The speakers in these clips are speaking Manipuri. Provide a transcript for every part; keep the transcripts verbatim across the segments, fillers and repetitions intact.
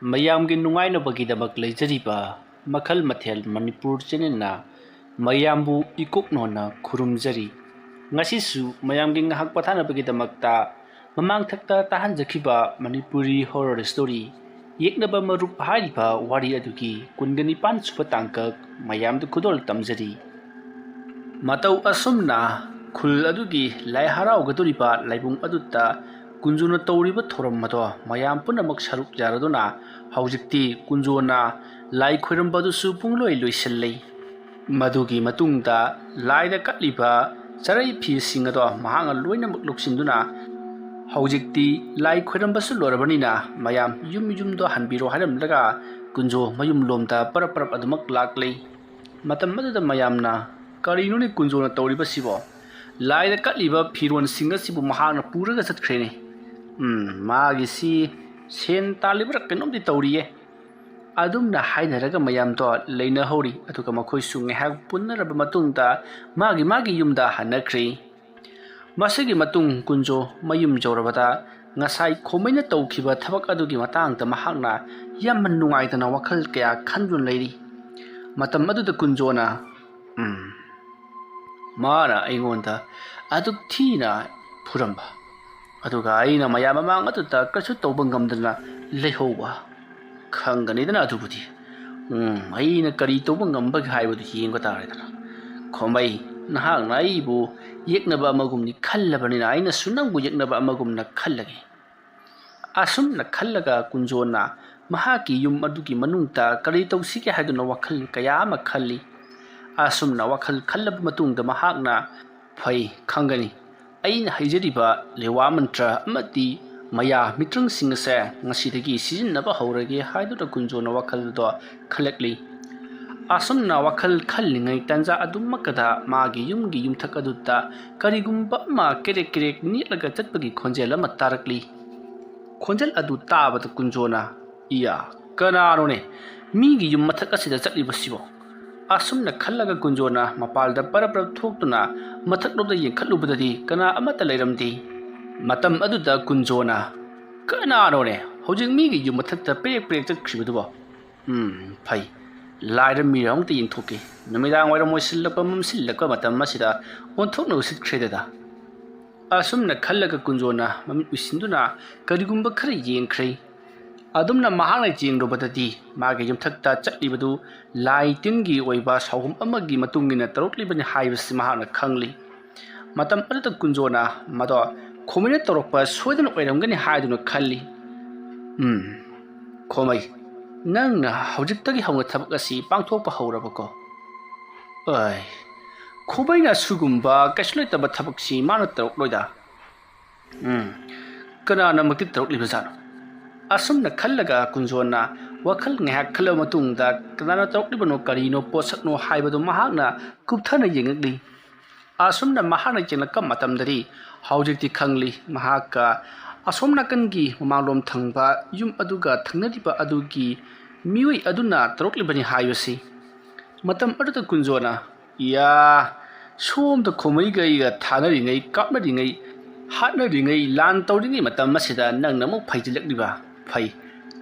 ꯃꯌꯥꯝꯒꯤ ꯅꯨꯡꯉꯥꯏꯅꯕꯒꯤꯗꯃꯛ ꯂꯩꯖꯔꯤꯕ ꯃꯈꯜ ꯃꯊꯦꯜ ꯃꯅꯤꯄꯨꯔ ꯆꯦꯅꯦꯜꯅ ꯃꯌꯥꯝꯕꯨ ꯏꯀꯣꯛꯅꯣꯅ ꯈꯨꯔꯨꯝꯖꯔꯤ꯫ ꯉꯁꯤꯁꯨ ꯃꯌꯥꯝꯒꯤ ꯉꯥꯏꯍꯥꯛ ꯄꯣꯊꯥꯅꯕꯒꯤꯗꯃꯛꯇ ꯃꯃꯥꯡꯊꯛꯇ ꯇꯥꯍꯟꯖꯈꯤꯕ ꯃꯅꯤꯄꯨꯔꯤ ꯍꯣꯔꯔ ꯁ꯭ꯇꯣꯔꯤ ꯌꯦꯛꯅꯕ ꯃꯔꯨꯞ ꯍꯥꯏꯔꯤꯕ ꯋꯥꯔꯤ ꯑꯗꯨꯒꯤ ꯀꯨꯟꯒ ꯅꯤꯄꯥꯟ ꯁꯨꯕ ꯇꯥꯡꯀꯛ ꯃꯌꯥꯝꯗ ꯈꯨꯗꯣꯜ ꯇꯝꯖꯔꯤ꯫ ꯃꯇꯧ ꯑꯁꯨꯝꯅ ꯈꯨꯜ ꯑꯗꯨꯒꯤ ꯂꯥꯏ ꯍꯔꯥꯎꯒꯗꯧꯔꯤꯕ ꯂꯥꯏꯕꯨꯡ ꯑꯗꯨꯗ ꯀꯨꯟꯖꯣꯅ ꯇꯧꯔꯤꯕ ꯊꯧꯔꯝ ꯑꯗꯣ ꯃꯌꯥꯝ ꯄꯨꯝꯅꯃꯛ ꯁꯔꯨꯛ ꯌꯥꯔꯗꯨꯅ ꯍꯧꯖꯤꯛꯇꯤ ꯀꯨꯟꯖꯣꯅ ꯂꯥꯏ ꯈꯣꯏꯔꯝꯕ ꯑꯗꯨꯁꯨ ꯄꯨꯡꯂꯣꯏ ꯂꯣꯏꯁꯤꯜꯂꯤ꯫ ꯃꯗꯨꯒꯤ ꯃꯇꯨꯡꯗ ꯂꯥꯏꯗ ꯀꯠꯂꯤꯕ ꯆꯔꯩ ꯐꯤꯁꯤꯡ ꯑꯗꯣ ꯃꯍꯥꯛꯅ ꯂꯣꯏꯅꯃꯛ ꯂꯧꯁꯤꯟꯗꯨꯅ ꯍꯧꯖꯤꯛꯇꯤ ꯂꯥꯏ ꯈꯣꯏꯔꯝꯕꯁꯨ ꯂꯣꯏꯔꯕꯅꯤꯅ ꯃꯌꯥꯝ ꯌꯨꯝ ꯌꯨꯝꯗꯣ ꯍꯟꯕꯤꯔꯣ ꯍꯥꯏꯔꯝꯂꯒ ꯀꯨꯟꯖꯣ ꯃꯌꯨꯝ ꯂꯣꯝꯗ ꯄꯔꯞ ꯄꯔꯞ ꯑꯗꯨꯃꯛ ꯂꯥꯛꯂꯤ꯫ ꯃꯇꯝ ꯑꯗꯨꯗ ꯃꯌꯥꯝꯅ, "ꯀꯔꯤꯅꯣꯅꯦ ꯀꯨꯟꯖꯣꯅ ꯇꯧꯔꯤꯕꯁꯤꯕꯣ? ꯂꯥꯏꯗ ꯀꯠꯂꯤꯕ ꯐꯤꯔꯣꯟꯁꯤꯡ ꯑꯁꯤꯕꯨ ꯃꯍꯥꯛꯅ ꯄꯨꯔꯒ ꯆꯠꯈ꯭ꯔꯦꯅꯦ꯫ ꯎꯝ, ꯃꯥꯒꯤꯁꯤ ꯁꯦꯟ ꯇꯥꯜꯂꯤꯕ꯭ꯔꯥ ꯀꯩꯅꯣꯝꯗꯤ ꯇꯧꯔꯤꯌꯦ"꯫ ꯑꯗꯨꯝꯅ ꯍꯥꯏꯅꯔꯒ ꯃꯌꯥꯝꯗꯣ ꯂꯩꯅꯍꯧꯔꯤ꯫ ꯑꯗꯨꯒ ꯃꯈꯣꯏꯁꯨ ꯉꯥꯏꯍꯥꯛ ꯄꯨꯟꯅꯔꯕ ꯃꯇꯨꯡꯗ ꯃꯥꯒꯤ ꯃꯥꯒꯤ ꯌꯨꯝꯗ ꯍꯟꯅꯈ꯭ꯔꯤ꯫ ꯃꯁꯤꯒꯤ ꯃꯇꯨꯡ ꯀꯨꯟꯖꯣ ꯃꯌꯨꯝ ꯌꯧꯔꯕꯗ ꯉꯁꯥꯏ ꯈꯣꯃꯩꯅ ꯇꯧꯈꯤꯕ ꯊꯕꯛ ꯑꯗꯨꯒꯤ ꯃꯇꯥꯡꯗ ꯃꯍꯥꯛꯅ ꯌꯥꯝꯅ ꯅꯨꯡꯉꯥꯏꯇꯅ ꯋꯥꯈꯜ ꯀꯌꯥ ꯈꯟꯗꯨꯅ ꯂꯩꯔꯤ꯫ ꯃꯇꯝ ꯑꯗꯨꯗ ꯀꯨꯟꯖꯣꯅ, "ꯎꯝ, ꯃꯥꯅ ꯑꯩꯉꯣꯟꯗ ꯑꯗꯨꯛ ꯊꯤꯅ ꯐꯨꯔꯝꯕ, ꯑꯗꯨꯒ ꯑꯩꯅ ꯃꯌꯥꯝ ꯃꯃꯥꯡ ꯑꯗꯨꯗ ꯀꯩꯁꯨ ꯇꯧꯕ ꯉꯝꯗꯅ ꯂꯩꯍꯧꯕ꯫ ꯈꯪꯒꯅꯤꯗꯅ ꯑꯗꯨꯕꯨꯗꯤ꯫ ꯎꯝ, ꯑꯩꯅ ꯀꯔꯤ ꯇꯧꯕ ꯉꯝꯕꯒꯦ ꯍꯥꯏꯕꯗꯨ ꯌꯦꯡꯕ ꯇꯥꯔꯦꯗꯅ꯫ ꯈꯣꯃꯩ, ꯅꯍꯥꯛꯅ ꯑꯩꯕꯨ ꯌꯦꯛꯅꯕ ꯑꯃꯒꯨꯝꯅꯤ ꯈꯜꯂꯕꯅꯤꯅ ꯑꯩꯅꯁꯨ ꯅꯪꯕꯨ ꯌꯦꯛꯅꯕ ꯑꯃꯒꯨꯝꯅ ꯈꯜꯂꯒꯦ"꯫ ꯑꯁꯨꯝꯅ ꯈꯜꯂꯒ ꯀꯨꯟꯖꯣꯅ ꯃꯍꯥꯛꯀꯤ ꯌꯨꯝ ꯑꯗꯨꯒꯤ ꯃꯅꯨꯡꯗ ꯀꯔꯤ ꯇꯧꯁꯤꯒꯦ ꯍꯥꯏꯗꯨꯅ ꯋꯥꯈꯜ ꯀꯌꯥ ꯑꯃ ꯈꯜꯂꯤ꯫ ꯑꯁꯨꯝꯅ ꯋꯥꯈꯜ ꯈꯜꯂꯕ ꯃꯇꯨꯡꯗ ꯃꯍꯥꯛꯅ, "ꯐꯩ, ꯈꯪꯒꯅꯤ꯫ ꯑꯩꯅ ꯍꯩꯖꯔꯤꯕ ꯂꯦꯋꯥ ꯃꯟꯇ꯭ꯔ ꯑꯃꯗꯤ ꯃꯌꯥ ꯃꯤꯇ꯭ꯔꯪꯁꯤꯡ ꯑꯁꯦ ꯉꯁꯤꯗꯒꯤ ꯁꯤꯖꯤꯟꯅꯕ ꯍꯧꯔꯒꯦ" ꯍꯥꯏꯗꯨꯅ ꯀꯨꯟꯖꯣꯅ ꯋꯥꯈꯜꯗꯣ ꯈꯜꯂꯛꯂꯤ꯫ ꯑꯁꯨꯝꯅ ꯋꯥꯈꯜ ꯈꯜꯂꯤꯉꯩ ꯇꯥꯟꯖꯥ ꯑꯗꯨꯃꯛꯀꯗ ꯃꯥꯒꯤ ꯌꯨꯝꯒꯤ ꯌꯨꯝꯊꯛ ꯑꯗꯨꯗ ꯀꯔꯤꯒꯨꯝꯕ ꯑꯃ ꯀꯦꯔꯦꯛ ꯀꯦꯔꯦꯛ ꯅꯦꯠꯂꯒ ꯆꯠꯄꯒꯤ ꯈꯣꯟꯖꯦꯜ ꯑꯃ ꯇꯥꯔꯛꯂꯤ꯫ ꯈꯣꯟꯖꯦꯜ ꯑꯗꯨ ꯇꯥꯕꯗ ꯀꯨꯟꯖꯣꯅ, "ꯏꯌꯥ, ꯀꯅꯥꯅꯣꯅꯦ ꯃꯤꯒꯤ ꯌꯨꯝ ꯃꯊꯛ ꯑꯁꯤꯗ ꯆꯠꯂꯤꯕꯁꯤꯕꯣ?" ꯑꯁꯨꯝꯅ ꯈꯜꯂꯒ ꯀꯨꯟꯖꯣꯅ ꯃꯄꯥꯜꯗ ꯄꯔꯞ ꯄꯔꯞ ꯊꯣꯛꯇꯨꯅ ꯃꯊꯛꯂꯣꯝꯗ ꯌꯦꯡꯈꯠꯂꯨꯕꯗꯗꯤ ꯀꯅꯥ ꯑꯃꯠꯇ ꯂꯩꯔꯝꯗꯦ꯫ ꯃꯇꯝ ꯑꯗꯨꯗ ꯀꯨꯟꯖꯣꯅ, "ꯀꯅꯥꯅꯣꯅꯦ ꯍꯧꯖꯤꯛ ꯃꯤꯒꯤ ꯌꯨꯝ ꯃꯊꯛꯇ ꯄꯦꯔꯦꯛ ꯄꯦꯔꯦꯛ ꯆꯠꯈ꯭ꯔꯤꯕꯗꯨꯕꯣ? ꯎꯝ, ꯐꯩ꯫ ꯂꯥꯏꯔ ꯃꯤꯔ ꯑꯃꯨꯛꯇ ꯌꯦꯡꯊꯣꯛꯀꯦ꯫ ꯅꯨꯃꯤꯗꯥꯡ ꯋꯥꯏꯔꯝ ꯑꯣꯏꯁꯤꯜꯂꯛꯄ, ꯃꯝꯁꯤꯜꯂꯛꯄ ꯃꯇꯝ ꯑꯁꯤꯗ ꯑꯣꯟꯊꯣꯛꯅ ꯎꯁꯤꯠꯈ꯭ꯔꯦꯗꯗ꯫ ꯑꯁꯨꯝꯅ ꯈꯜꯂꯒ ꯀꯨꯟꯖꯣꯅ ꯃꯃꯤꯠ ꯎꯏꯁꯤꯟꯗꯨꯅ ꯀꯔꯤꯒꯨꯝꯕ ꯈꯔ ꯌꯦꯡꯈ꯭ꯔꯦ꯫ ꯑꯗꯨꯝꯅ ꯃꯍꯥꯛꯅ ꯌꯦꯡꯂꯨꯕꯗꯗꯤ ꯃꯥꯒꯤ ꯌꯨꯝꯊꯛꯇ ꯆꯠꯂꯤꯕꯗꯨ ꯂꯥꯏ ꯇꯤꯟꯒꯤ ꯑꯣꯏꯕ ꯁꯥꯎꯍꯨꯝ ꯑꯃꯒꯤ ꯃꯇꯨꯡ ꯏꯟꯅ ꯇꯧꯔꯛꯂꯤꯕꯅꯤ ꯍꯥꯏꯕꯁꯤ ꯃꯍꯥꯛꯅ ꯈꯪꯂꯤ꯫ ꯃꯇꯝ ꯑꯗꯨꯗ ꯀꯨꯟꯖꯣꯅ ꯃꯗꯣ ꯈꯣꯃꯩꯅ ꯇꯧꯔꯛꯄ ꯁꯣꯏꯗꯅ ꯑꯣꯏꯔꯝꯒꯅꯤ ꯍꯥꯏꯗꯨꯅ ꯈꯜꯂꯤ꯫ ꯎꯝ, ꯈꯣꯃꯩ, ꯅꯪꯅ ꯍꯧꯖꯤꯛꯇꯒꯤ ꯍꯧꯅ ꯊꯕꯛ ꯑꯁꯤ ꯄꯥꯡꯊꯣꯛꯄ ꯍꯧꯔꯕꯀꯣ? ꯑꯩ, ꯈꯣꯃꯩꯅ ꯑꯁꯤꯒꯨꯝꯕ ꯀꯩꯁꯨ ꯂꯩꯇꯕ ꯊꯕꯛꯁꯤ ꯃꯥꯅ ꯇꯧꯔꯛꯂꯣꯏꯗ꯫ ꯎꯝ, ꯀꯅꯥꯅꯃꯛꯇꯤ ꯇꯧꯔꯛꯂꯤꯕꯖꯥꯠꯅꯣ? ꯑꯁꯨꯝꯅ ꯈꯜꯂꯒ ꯀꯨꯟꯖꯣꯟꯅ ꯋꯥꯈꯜ ꯉꯥꯏꯍꯥꯛ ꯈꯜꯂꯕ ꯃꯇꯨꯡꯗ ꯀꯅꯥꯅ ꯇꯧꯔꯛꯂꯤꯕꯅꯣ, ꯀꯔꯤꯅꯣ ꯄꯣꯠꯁꯛꯅꯣ ꯍꯥꯏꯕꯗꯨ ꯃꯍꯥꯛꯅ ꯀꯨꯞꯊꯅ ꯌꯦꯡꯉꯛꯂꯤ꯫ ꯑꯁꯨꯝꯅ ꯃꯍꯥꯛꯅ ꯌꯦꯡꯂꯛꯄ ꯃꯇꯝꯗꯗꯤ ꯍꯧꯖꯤꯛꯇꯤ ꯈꯪꯂꯤ꯫ ꯃꯍꯥꯛꯀ ꯑꯁꯣꯝ ꯅꯥꯀꯟꯒꯤ ꯃꯃꯥꯡꯂꯣꯝ ꯊꯪꯕ ꯌꯨꯝ ꯑꯗꯨꯒ ꯊꯪꯅꯔꯤꯕ ꯑꯗꯨꯒꯤ ꯃꯤꯑꯣꯏ ꯑꯗꯨꯅ ꯇꯧꯔꯛꯂꯤꯕꯅꯤ ꯍꯥꯏꯕꯁꯤ꯫ ꯃꯇꯝ ꯑꯗꯨꯗ ꯀꯨꯟꯖꯣꯅ, "ꯏꯌꯥ, ꯁꯣꯝꯗ ꯈꯣꯃꯩꯒ ꯑꯩꯒ ꯊꯥꯅꯔꯤꯉꯩ, ꯀꯥꯞꯅꯔꯤꯉꯩ, ꯍꯥꯠꯅꯔꯤꯉꯩ, ꯂꯥꯟ ꯇꯧꯔꯤꯉꯩ ꯃꯇꯝ ꯑꯁꯤꯗ ꯅꯪꯅ ꯑꯃꯨꯛ ꯐꯩꯖꯤꯜꯂꯛꯂꯤꯕ? ꯐꯩ,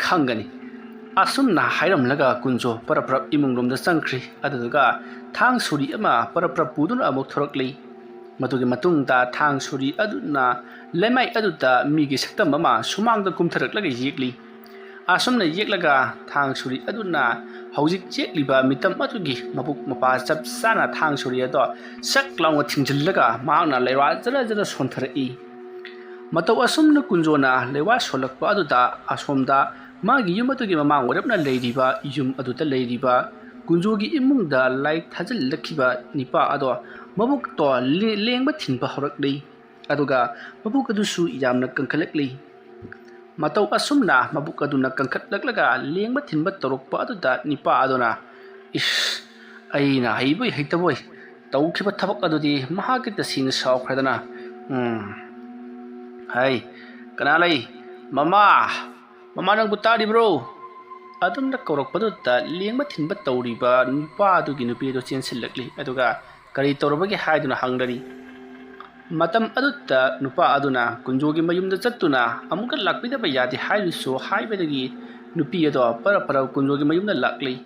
ꯈꯪꯒꯅꯤ"꯫ ꯑꯁꯨꯝꯅ ꯍꯥꯏꯔꯝꯂꯒ ꯀꯨꯟꯖꯣ ꯄꯔꯞ ꯄꯔꯞ ꯏꯃꯨꯡ ꯂꯣꯝꯗ ꯆꯪꯈ꯭ꯔꯤ꯫ ꯑꯗꯨꯗꯨꯒ ꯊꯥꯡ ꯁꯣꯔꯤ ꯑꯃ ꯄꯔꯞ ꯄꯔꯞ ꯄꯨꯗꯨꯅ ꯑꯃꯨꯛ ꯊꯣꯔꯛꯂꯤ꯫ ꯃꯗꯨꯒꯤ ꯃꯇꯨꯡꯗ ꯊꯥꯡ ꯁꯣꯔꯤ ꯑꯗꯨꯅ ꯂꯩꯃꯥꯏ ꯑꯗꯨꯗ ꯃꯤꯒꯤ ꯁꯛꯇꯝ ꯑꯃ ꯁꯨꯃꯥꯡꯗ ꯀꯨꯝꯊꯔꯛꯂꯒ ꯌꯦꯛꯂꯤ꯫ ꯑꯁꯨꯝꯅ ꯌꯦꯛꯂꯒ ꯊꯥꯡ ꯁꯣꯔꯤ ꯑꯗꯨꯅ ꯍꯧꯖꯤꯛ ꯌꯦꯛꯂꯤꯕ ꯃꯤꯇꯝ ꯑꯗꯨꯒꯤ ꯃꯕꯨꯛ ꯃꯄꯥ ꯆꯞ ꯆꯥꯅ ꯊꯥꯡ ꯁꯣꯔꯤ ꯑꯗꯣ ꯁꯛ ꯂꯥꯎꯅ ꯊꯤꯡꯖꯤꯜꯂꯒ ꯃꯍꯥꯛꯅ ꯂꯩꯋꯥ ꯖꯔ ꯖꯔ ꯁꯣꯟꯊꯔꯛꯏ꯫ ꯃꯇꯧ ꯑꯁꯨꯝꯅ ꯀꯨꯟꯖꯣꯅ ꯂꯩꯋꯥ ꯁꯣꯜꯂꯛꯄ ꯑꯗꯨꯗ ꯑꯁꯣꯝꯗ ꯃꯥꯒꯤ ꯌꯨꯝ ꯑꯗꯨꯒꯤ ꯃꯃꯥꯡ ꯑꯣꯏꯔꯞꯅ ꯂꯩꯔꯤꯕ ꯌꯨꯝ ꯑꯗꯨꯗ ꯂꯩꯔꯤꯕ ꯀꯨꯟꯖꯣꯒꯤ ꯏꯃꯨꯡꯗ ꯂꯥꯏ ꯊꯥꯖꯤꯜꯂꯛꯈꯤꯕ ꯅꯤꯄꯥ ꯑꯗꯣ ꯃꯕꯨꯛꯇꯣ ꯂꯦ-, ꯂꯦꯡꯕ ꯊꯤꯟꯕ ꯍꯧꯔꯛꯂꯤ꯫ ꯑꯗꯨꯒ ꯃꯕꯨꯛ ꯑꯗꯨꯁꯨ ꯌꯥꯝꯅ ꯀꯟꯈꯠꯂꯛꯂꯤ꯫ ꯃꯇꯧ ꯑꯁꯨꯝꯅ ꯃꯕꯨꯛ ꯑꯗꯨꯅ ꯀꯟꯈꯠꯂꯛꯂꯒ ꯂꯦꯡꯕ ꯊꯤꯟꯕ ꯇꯧꯔꯛꯄ ꯑꯗꯨꯗ ꯅꯤꯄꯥ ꯑꯗꯨꯅ, "ꯏꯁ, ꯑꯩꯅ ꯍꯩꯕꯣꯏ ꯍꯩꯇꯕꯣꯏ ꯇꯧꯈꯤꯕ ꯊꯕꯛ ꯑꯗꯨꯗꯤ ꯃꯍꯥꯛꯀꯤ ꯇꯁꯦꯡꯅ ꯁꯥꯎꯈ꯭ꯔꯗꯅ, ꯎꯝ, ꯍꯩ, ꯀꯅꯥ ꯂꯩ? ꯃꯃꯥ, ꯃꯃꯥ, ꯅꯪꯕꯨ ꯇꯥꯔꯤꯕ꯭ꯔꯣ?" ꯑꯗꯨꯝꯅ ꯀꯧꯔꯛꯄꯗꯨꯗ ꯂꯦꯡꯕ ꯊꯤꯟꯕ ꯇꯧꯔꯤꯕ ꯅꯨꯄꯥ ꯑꯗꯨꯒꯤ ꯅꯨꯄꯤ ꯑꯗꯨ ꯆꯦꯟꯁꯤꯜꯂꯛꯂꯤ꯫ ꯑꯗꯨꯒ ꯀꯔꯤ ꯇꯧꯔꯕꯒꯦ ꯍꯥꯏꯗꯨꯅ ꯍꯪꯂꯔꯤ꯫ ꯃꯇꯝ ꯑꯗꯨꯗ ꯅꯨꯄꯥ ꯑꯗꯨꯅ ꯀꯨꯟꯖꯣꯒꯤ ꯃꯌꯨꯝꯗ ꯆꯠꯇꯨꯅ ꯑꯃꯨꯛꯀ ꯂꯥꯛꯄꯤꯗꯕ ꯌꯥꯗꯦ ꯍꯥꯏꯔꯤꯁꯨ ꯍꯥꯏꯕꯗꯒꯤ ꯅꯨꯄꯤ ꯑꯗꯣ ꯄꯔꯞ ꯄꯔꯞ ꯀꯨꯟꯖꯣꯒꯤ ꯃꯌꯨꯝꯗ ꯂꯥꯛꯂꯤ꯫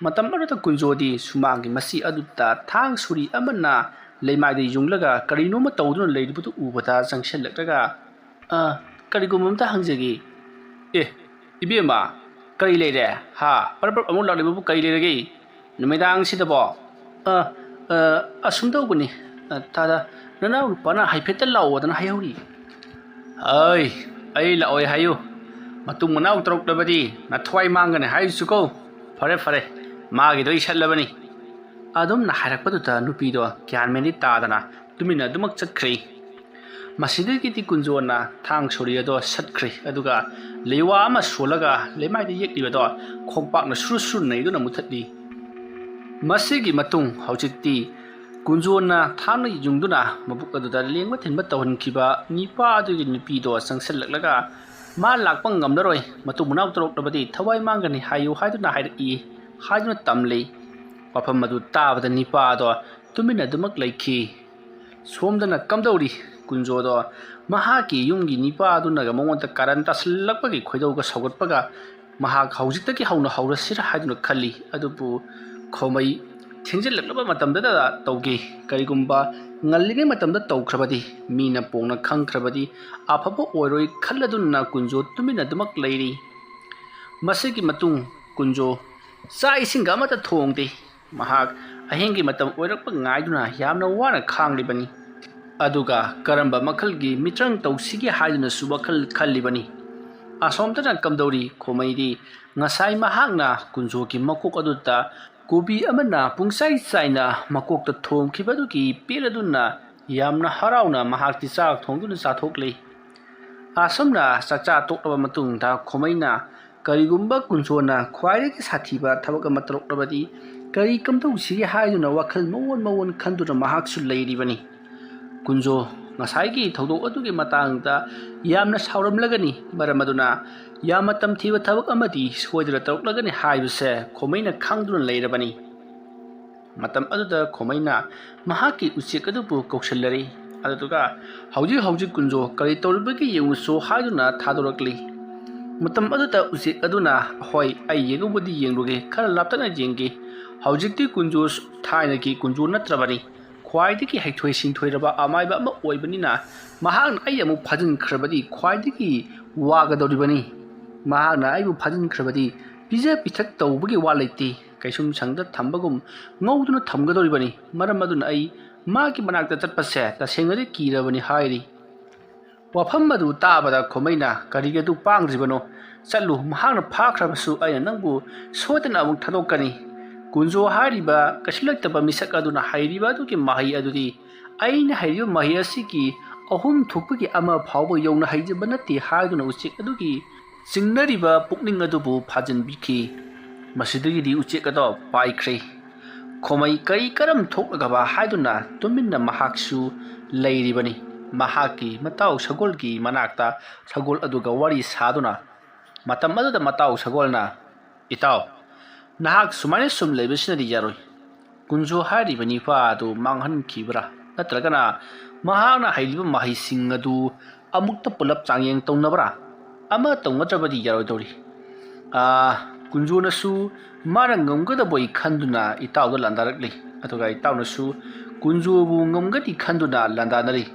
ꯃꯇꯝ ꯑꯗꯨꯗ ꯀꯨꯟꯖꯣꯗꯤ ꯁꯨꯃꯥꯡꯒꯤ ꯃꯁꯤ ꯑꯗꯨꯗ ꯊꯥꯡ ꯁꯨꯔꯤ ꯑꯃꯅ ꯂꯩꯃꯥꯏꯗ ꯌꯨꯡꯂꯒ ꯀꯔꯤꯅꯣꯃ ꯇꯧꯗꯨꯅ ꯂꯩꯔꯤꯕꯗꯨ ꯎꯕꯗ ꯆꯪꯁꯤꯜꯂꯛꯂꯒ, "ꯑ, ꯀꯔꯤꯒꯨꯝꯕ ꯑꯝꯇ ꯍꯪꯖꯒꯦ꯫ ꯑꯦ, ꯏꯕꯦꯝꯃ, ꯀꯔꯤ ꯂꯩꯔꯦ? ꯍꯥ? ꯄꯔꯞ ꯄꯔꯞ ꯑꯃꯨꯛ ꯂꯥꯛꯂꯤꯕꯕꯨ ꯀꯔꯤ ꯂꯩꯔꯒꯦ? ꯅꯨꯃꯤꯗꯥꯡꯁꯤꯗꯕꯣ?" "ꯑ, ꯑ, ꯑꯁꯨꯝ ꯇꯧꯕꯅꯤ, ꯑ, ꯇꯥꯗ, ꯅꯅꯥꯎ ꯅꯨꯄꯥꯅ ꯍꯥꯏꯐꯦꯠꯇ ꯂꯥꯛꯑꯣꯗꯅ ꯍꯥꯏꯍꯧꯔꯤ꯫" "ꯑꯩ, ꯑꯩ ꯂꯥꯛꯑꯣꯏ ꯍꯥꯏꯌꯨ꯫ ꯃꯇꯨꯡ ꯃꯅꯥꯎ ꯇꯧꯔꯛꯂꯕꯗꯤ ꯅꯊ꯭ꯋꯥꯏ ꯃꯥꯡꯒꯅꯤ ꯍꯥꯏꯔꯤꯁꯤꯀꯣ꯫ ꯐꯔꯦ, ꯐꯔꯦ, ꯃꯥꯒꯤꯗꯣ ꯑꯩ ꯁꯠꯂꯕꯅꯤ꯫" ꯑꯗꯨꯝꯅ ꯍꯥꯏꯔꯛꯄꯗꯨꯗ ꯅꯨꯄꯤꯗꯣ ꯒ꯭ꯌꯥꯟ ꯃꯦꯟꯗꯤ ꯇꯥꯗꯅ ꯇꯨꯃꯤꯟꯅ ꯑꯗꯨꯃꯛ ꯆꯠꯈ꯭ꯔꯦ꯫ ꯃꯁꯤꯗꯒꯤꯗꯤ ꯀꯨꯟꯖꯣꯅ ꯊꯥꯡ ꯁꯣꯔꯤ ꯑꯗꯣ ꯁꯠꯈ꯭ꯔꯦ, ꯑꯗꯨꯒ ꯂꯩꯋꯥ ꯑꯃ ꯁꯣꯜꯂꯒ ꯂꯩꯃꯥꯏꯗ ꯌꯦꯛꯂꯤꯕꯗꯣ ꯈꯣꯡꯄꯥꯛꯅ ꯁꯨꯔꯨ ꯁꯨꯔꯨ ꯅꯩꯗꯨꯅ ꯃꯨꯊꯠꯂꯤ꯫ ꯃꯁꯤꯒꯤ ꯃꯇꯨꯡ ꯍꯧꯖꯤꯛꯇꯤ ꯀꯨꯟꯖꯣꯅ ꯊꯥꯡꯅ ꯌꯨꯡꯗꯨꯅ ꯃꯕꯨꯛ ꯑꯗꯨꯗ ꯂꯦꯡꯕ ꯊꯤꯟꯕ ꯇꯧꯍꯟꯈꯤꯕ ꯅꯤꯄꯥ ꯑꯗꯨꯒꯤ ꯅꯨꯄꯤꯗꯣ ꯆꯪꯁꯤꯜꯂꯛꯂꯒ, "ꯃꯥ ꯂꯥꯛꯄ ꯉꯝꯂꯔꯣꯏ, ꯃꯇꯨꯡ ꯃꯅꯥꯎ ꯇꯧꯔꯛꯂꯕꯗꯤ ꯊꯋꯥꯏ ꯃꯥꯡꯒꯅꯤ ꯍꯥꯏꯌꯨ" ꯍꯥꯏꯗꯨꯅ ꯍꯥꯏꯔꯛꯏ ꯍꯥꯏꯗꯨꯅ ꯇꯝꯂꯤ꯫ ꯋꯥꯐꯝ ꯑꯗꯨ ꯇꯥꯕꯗ ꯅꯤꯄꯥ ꯑꯗꯣ ꯇꯨꯃꯤꯟꯅ ꯑꯗꯨꯃꯛ ꯂꯩꯈꯤ꯫ ꯁꯣꯝꯗꯅ ꯀꯝꯗꯧꯔꯤ? ꯀꯨꯟꯖꯣꯗꯣ ꯃꯍꯥꯛꯀꯤ ꯌꯨꯝꯒꯤ ꯅꯤꯄꯥ ꯑꯗꯨꯅꯒ ꯃꯉꯣꯟꯗ ꯀꯥꯔꯟ ꯇꯥꯁꯤꯜꯂꯛꯄꯒꯤ ꯈꯣꯏꯗꯧꯒ ꯁꯧꯒꯠꯄꯒ ꯃꯍꯥꯛ ꯍꯧꯖꯤꯛꯇꯒꯤ ꯍꯧꯅ ꯍꯧꯔꯁꯤꯔ ꯍꯥꯏꯗꯨꯅ ꯈꯜꯂꯤ꯫ ꯑꯗꯨꯕꯨ ꯈꯣꯃꯩ ꯊꯦꯡꯖꯤꯜꯂꯛꯂꯕ ꯃꯇꯝꯗꯗ ꯇꯧꯒꯦ꯫ ꯀꯔꯤꯒꯨꯝꯕ ꯉꯜꯂꯤꯉꯩ ꯃꯇꯝꯗ ꯇꯧꯈ꯭ꯔꯕꯗꯤ, ꯃꯤꯅ ꯄꯣꯡꯅ ꯈꯪꯈ꯭ꯔꯕꯗꯤ ꯑꯐꯕ ꯑꯣꯏꯔꯣꯏ ꯈꯜꯂꯗꯨꯅ ꯀꯨꯟꯖꯣ ꯇꯨꯃꯤꯟꯅ ꯑꯗꯨꯃꯛ ꯂꯩꯔꯤ꯫ ꯃꯁꯤꯒꯤ ꯃꯇꯨꯡ ꯀꯨꯟꯖꯣ ꯆꯥꯛ ꯏꯁꯤꯡꯒ ꯑꯃꯠꯇ ꯊꯣꯡꯗꯦ꯫ ꯃꯍꯥꯛ ꯑꯍꯤꯡꯒꯤ ꯃꯇꯝ ꯑꯣꯏꯔꯛꯄ ꯉꯥꯏꯗꯨꯅ ꯌꯥꯝꯅ ꯋꯥꯅ ꯈꯥꯡꯂꯤꯕꯅꯤ꯫ ꯑꯗꯨꯒ ꯀꯔꯝꯕ ꯃꯈꯜꯒꯤ ꯃꯤꯇ꯭ꯔꯪ ꯇꯧꯁꯤꯒꯦ ꯍꯥꯏꯗꯨꯅꯁꯨ ꯋꯥꯈꯜ ꯈꯜꯂꯤꯕꯅꯤ꯫ ꯑꯁꯣꯝꯗꯅ ꯀꯝꯗꯧꯔꯤ? ꯈꯣꯃꯩꯗꯤ ꯉꯁꯥꯏ ꯃꯍꯥꯛꯅ ꯀꯨꯟꯖꯣꯒꯤ ꯃꯀꯣꯛ ꯑꯗꯨꯗ ꯀꯣꯕꯤ ꯑꯃꯅ ꯄꯨꯡꯆꯥꯏ ꯆꯥꯏꯅ ꯃꯀꯣꯛꯇ ꯊꯣꯝꯈꯤꯕꯗꯨꯒꯤ ꯄꯦꯜꯂꯗꯨꯅ ꯌꯥꯝꯅ ꯍꯔꯥꯎꯅ ꯃꯍꯥꯛꯇꯤ ꯆꯥꯛ ꯊꯣꯡꯗꯨꯅ ꯆꯥꯊꯣꯛꯂꯤ꯫ ꯑꯁꯨꯝꯅ ꯆꯥꯛꯆꯥ ꯇꯣꯛꯂꯕ ꯃꯇꯨꯡꯗ ꯈꯣꯃꯩꯅ ꯀꯔꯤꯒꯨꯝꯕ ꯀꯨꯟꯖꯣꯅ ꯈ꯭ꯋꯥꯏꯗꯒꯤ ꯁꯥꯊꯤꯕ ꯊꯕꯛ ꯑꯃ ꯇꯧꯔꯛꯂꯕꯗꯤ ꯀꯔꯤ ꯀꯝꯗꯧꯁꯤꯒꯦ ꯍꯥꯏꯗꯨꯅ ꯋꯥꯈꯜ ꯃꯑꯣꯟ ꯃꯑꯣꯟ ꯈꯟꯗꯨꯅ ꯃꯍꯥꯛꯁꯨ ꯂꯩꯔꯤꯕꯅꯤ꯫ ꯀꯨꯟꯖꯣ ꯉꯁꯥꯏꯒꯤ ꯊꯧꯗꯣꯛ ꯑꯗꯨꯒꯤ ꯃꯇꯥꯡꯗ ꯌꯥꯝꯅ ꯁꯥꯎꯔꯝꯂꯒꯅꯤ, ꯃꯔꯝ ꯑꯗꯨꯅ ꯌꯥꯝꯅ ꯇꯝꯊꯤꯕ ꯊꯕꯛ ꯑꯃꯗꯤ ꯁꯣꯏꯗꯅ ꯇꯧꯔꯛꯂꯒꯅꯤ ꯍꯥꯏꯕꯁꯦ ꯈꯣꯃꯩꯅ ꯈꯪꯗꯨꯅ ꯂꯩꯔꯕꯅꯤ꯫ ꯃꯇꯝ ꯑꯗꯨꯗ ꯈꯣꯃꯩꯅ ꯃꯍꯥꯛꯀꯤ ꯎꯆꯦꯛ ꯑꯗꯨꯕꯨ ꯀꯧꯁꯤꯜꯂꯔꯤ꯫ ꯑꯗꯨꯒ ꯍꯧꯖꯤꯛ ꯍꯧꯖꯤꯛ ꯀꯨꯟꯖꯣ ꯀꯔꯤ ꯇꯧꯔꯤꯕꯒꯦ ꯌꯦꯡꯉꯨꯁꯣ ꯍꯥꯏꯗꯨꯅ ꯊꯥꯗꯣꯔꯛꯂꯤ꯫ ꯃꯇꯝ ꯑꯗꯨꯗ ꯎꯆꯦꯛ ꯑꯗꯨꯅ, "ꯍꯣꯏ, ꯑꯩ ꯌꯦꯡꯕꯨꯗꯤ ꯌꯦꯡꯂꯨꯒꯦ, ꯈꯔ ꯂꯥꯞꯇꯛꯅ ꯌꯦꯡꯒꯦ꯫ ꯍꯧꯖꯤꯛꯇꯤ ꯀꯨꯟꯖꯣ ꯊꯥꯏꯅꯒꯤ ꯀꯨꯟꯖꯣ ꯅꯠꯇ꯭ꯔꯕꯅꯤ꯫ ꯈ꯭ꯋꯥꯏꯗꯒꯤ ꯍꯩꯊꯣꯏ ꯁꯤꯡꯊꯣꯏꯔꯕ ꯑꯃꯥꯏꯕ ꯑꯃ ꯑꯣꯏꯕꯅꯤꯅ ꯃꯍꯥꯛꯅ ꯑꯩ ꯑꯃꯨꯛ ꯐꯥꯖꯤꯟꯈ꯭ꯔꯕꯗꯤ ꯈ꯭ꯋꯥꯏꯗꯒꯤ ꯋꯥꯒꯗꯧꯔꯤꯕꯅꯤ꯫ ꯃꯍꯥꯛꯅ ꯑꯩꯕꯨ ꯐꯥꯖꯤꯟꯈ꯭ꯔꯕꯗꯤ ꯄꯤꯖ ꯄꯤꯊꯛ ꯇꯧꯕꯒꯤ ꯋꯥ ꯂꯩꯇꯦ꯫ ꯀꯩꯁꯨꯝ ꯁꯪꯗ ꯊꯝꯕꯒꯨꯝ ꯉꯧꯗꯨꯅ ꯊꯝꯒꯗꯧꯔꯤꯕꯅꯤ꯫ ꯃꯔꯝ ꯑꯗꯨꯅ ꯑꯩ ꯃꯥꯒꯤ ꯃꯅꯥꯛꯇ ꯆꯠꯄꯁꯦ ꯇꯁꯦꯡꯅꯗꯤ ꯀꯤꯔꯕꯅꯤ" ꯍꯥꯏꯔꯤ꯫ ꯋꯥꯐꯝ ꯑꯗꯨ ꯇꯥꯕꯗ ꯈꯣꯃꯩꯅ, "ꯀꯔꯤꯒꯤ ꯑꯗꯨ ꯄꯥꯡꯗ꯭ꯔꯤꯕꯅꯣ? ꯆꯠꯂꯨ, ꯃꯍꯥꯛꯅ ꯐꯥꯈ꯭ꯔꯕꯁꯨ ꯑꯩꯅ ꯅꯪꯕꯨ ꯁꯣꯏꯗꯅ ꯑꯃꯨꯛ ꯊꯥꯗꯣꯛꯀꯅꯤ"꯫ ꯀꯨꯟꯖꯣ ꯍꯥꯏꯔꯤꯕ ꯀꯩꯁꯨ ꯂꯩꯇꯕ ꯃꯤꯁꯛ ꯑꯗꯨꯅ ꯍꯩꯔꯤꯕ ꯑꯗꯨꯒꯤ ꯃꯍꯩ ꯑꯗꯨꯗꯤ ꯑꯩꯅ ꯍꯩꯔꯤꯕ ꯃꯍꯩ ꯑꯁꯤꯒꯤ ꯑꯍꯨꯝ ꯊꯣꯛꯄꯒꯤ ꯑꯃ ꯐꯥꯎꯕ ꯌꯧꯅ ꯍꯩꯖꯕ ꯅꯠꯇꯦ ꯍꯥꯏꯗꯨꯅ ꯎꯆꯦꯛ ꯑꯗꯨꯒꯤ ꯆꯤꯡꯅꯔꯤꯕ ꯄꯨꯛꯅꯤꯡ ꯑꯗꯨꯕꯨ ꯐꯥꯖꯤꯟꯕꯤꯈꯤ꯫ ꯃꯁꯤꯗꯒꯤꯗꯤ ꯎꯆꯦꯛ ꯑꯗꯣ ꯄꯥꯏꯈ꯭ꯔꯦ꯫ ꯈꯣꯃꯩ ꯀꯔꯤ ꯀꯔꯝ ꯊꯣꯛꯂꯒꯕ ꯍꯥꯏꯗꯨꯅ ꯇꯨꯃꯤꯟꯅ ꯃꯍꯥꯛꯁꯨ ꯂꯩꯔꯤꯕꯅꯤ꯫ ꯃꯍꯥꯛꯀꯤ ꯃꯇꯥꯎ ꯁꯒꯣꯜꯒꯤ ꯃꯅꯥꯛꯇ ꯁꯒꯣꯜ ꯑꯗꯨꯒ ꯋꯥꯔꯤ ꯁꯥꯗꯨꯅ, ꯃꯇꯝ ꯑꯗꯨꯗ ꯃꯇꯥꯎ ꯁꯒꯣꯜꯅ, "ꯏꯇꯥꯎ, ꯅꯍꯥꯛ ꯁꯨꯃꯥꯏꯅ ꯁꯨꯝ ꯂꯩꯕꯁꯤꯅꯗꯤ ꯌꯥꯔꯣꯏ꯫ ꯀꯨꯟꯖꯣ ꯍꯥꯏꯔꯤꯕ ꯅꯤꯄꯥ ꯑꯗꯨ ꯃꯥꯡꯍꯟꯈꯤꯕ꯭ꯔꯥ? ꯅꯠꯇ꯭ꯔꯒꯅ ꯃꯍꯥꯛꯅ ꯍꯩꯔꯤꯕ ꯃꯍꯩꯁꯤꯡ ꯑꯗꯨ ꯑꯃꯨꯛꯇ ꯄꯨꯂꯞ ꯆꯥꯡꯌꯦꯡ ꯇꯧꯅꯕ꯭ꯔꯥ? ꯑꯃ ꯇꯧꯅꯗ꯭ꯔꯕꯗꯤ ꯌꯥꯔꯣꯏꯗꯧꯔꯤ"꯫ ꯑꯥ, ꯀꯨꯟꯖꯣꯅꯁꯨ ꯃꯥꯅ ꯉꯝꯒꯗꯕꯣꯏ ꯈꯟꯗꯨꯅ ꯏꯇꯥꯎꯗ ꯂꯥꯟꯗꯥꯔꯛꯂꯤ꯫ ꯑꯗꯨꯒ ꯏꯇꯥꯎꯅꯁꯨ ꯀꯨꯟꯖꯣꯕꯨ ꯉꯝꯒꯅꯤ ꯈꯟꯗꯨꯅ ꯂꯥꯟꯗꯥꯅꯔꯤ꯫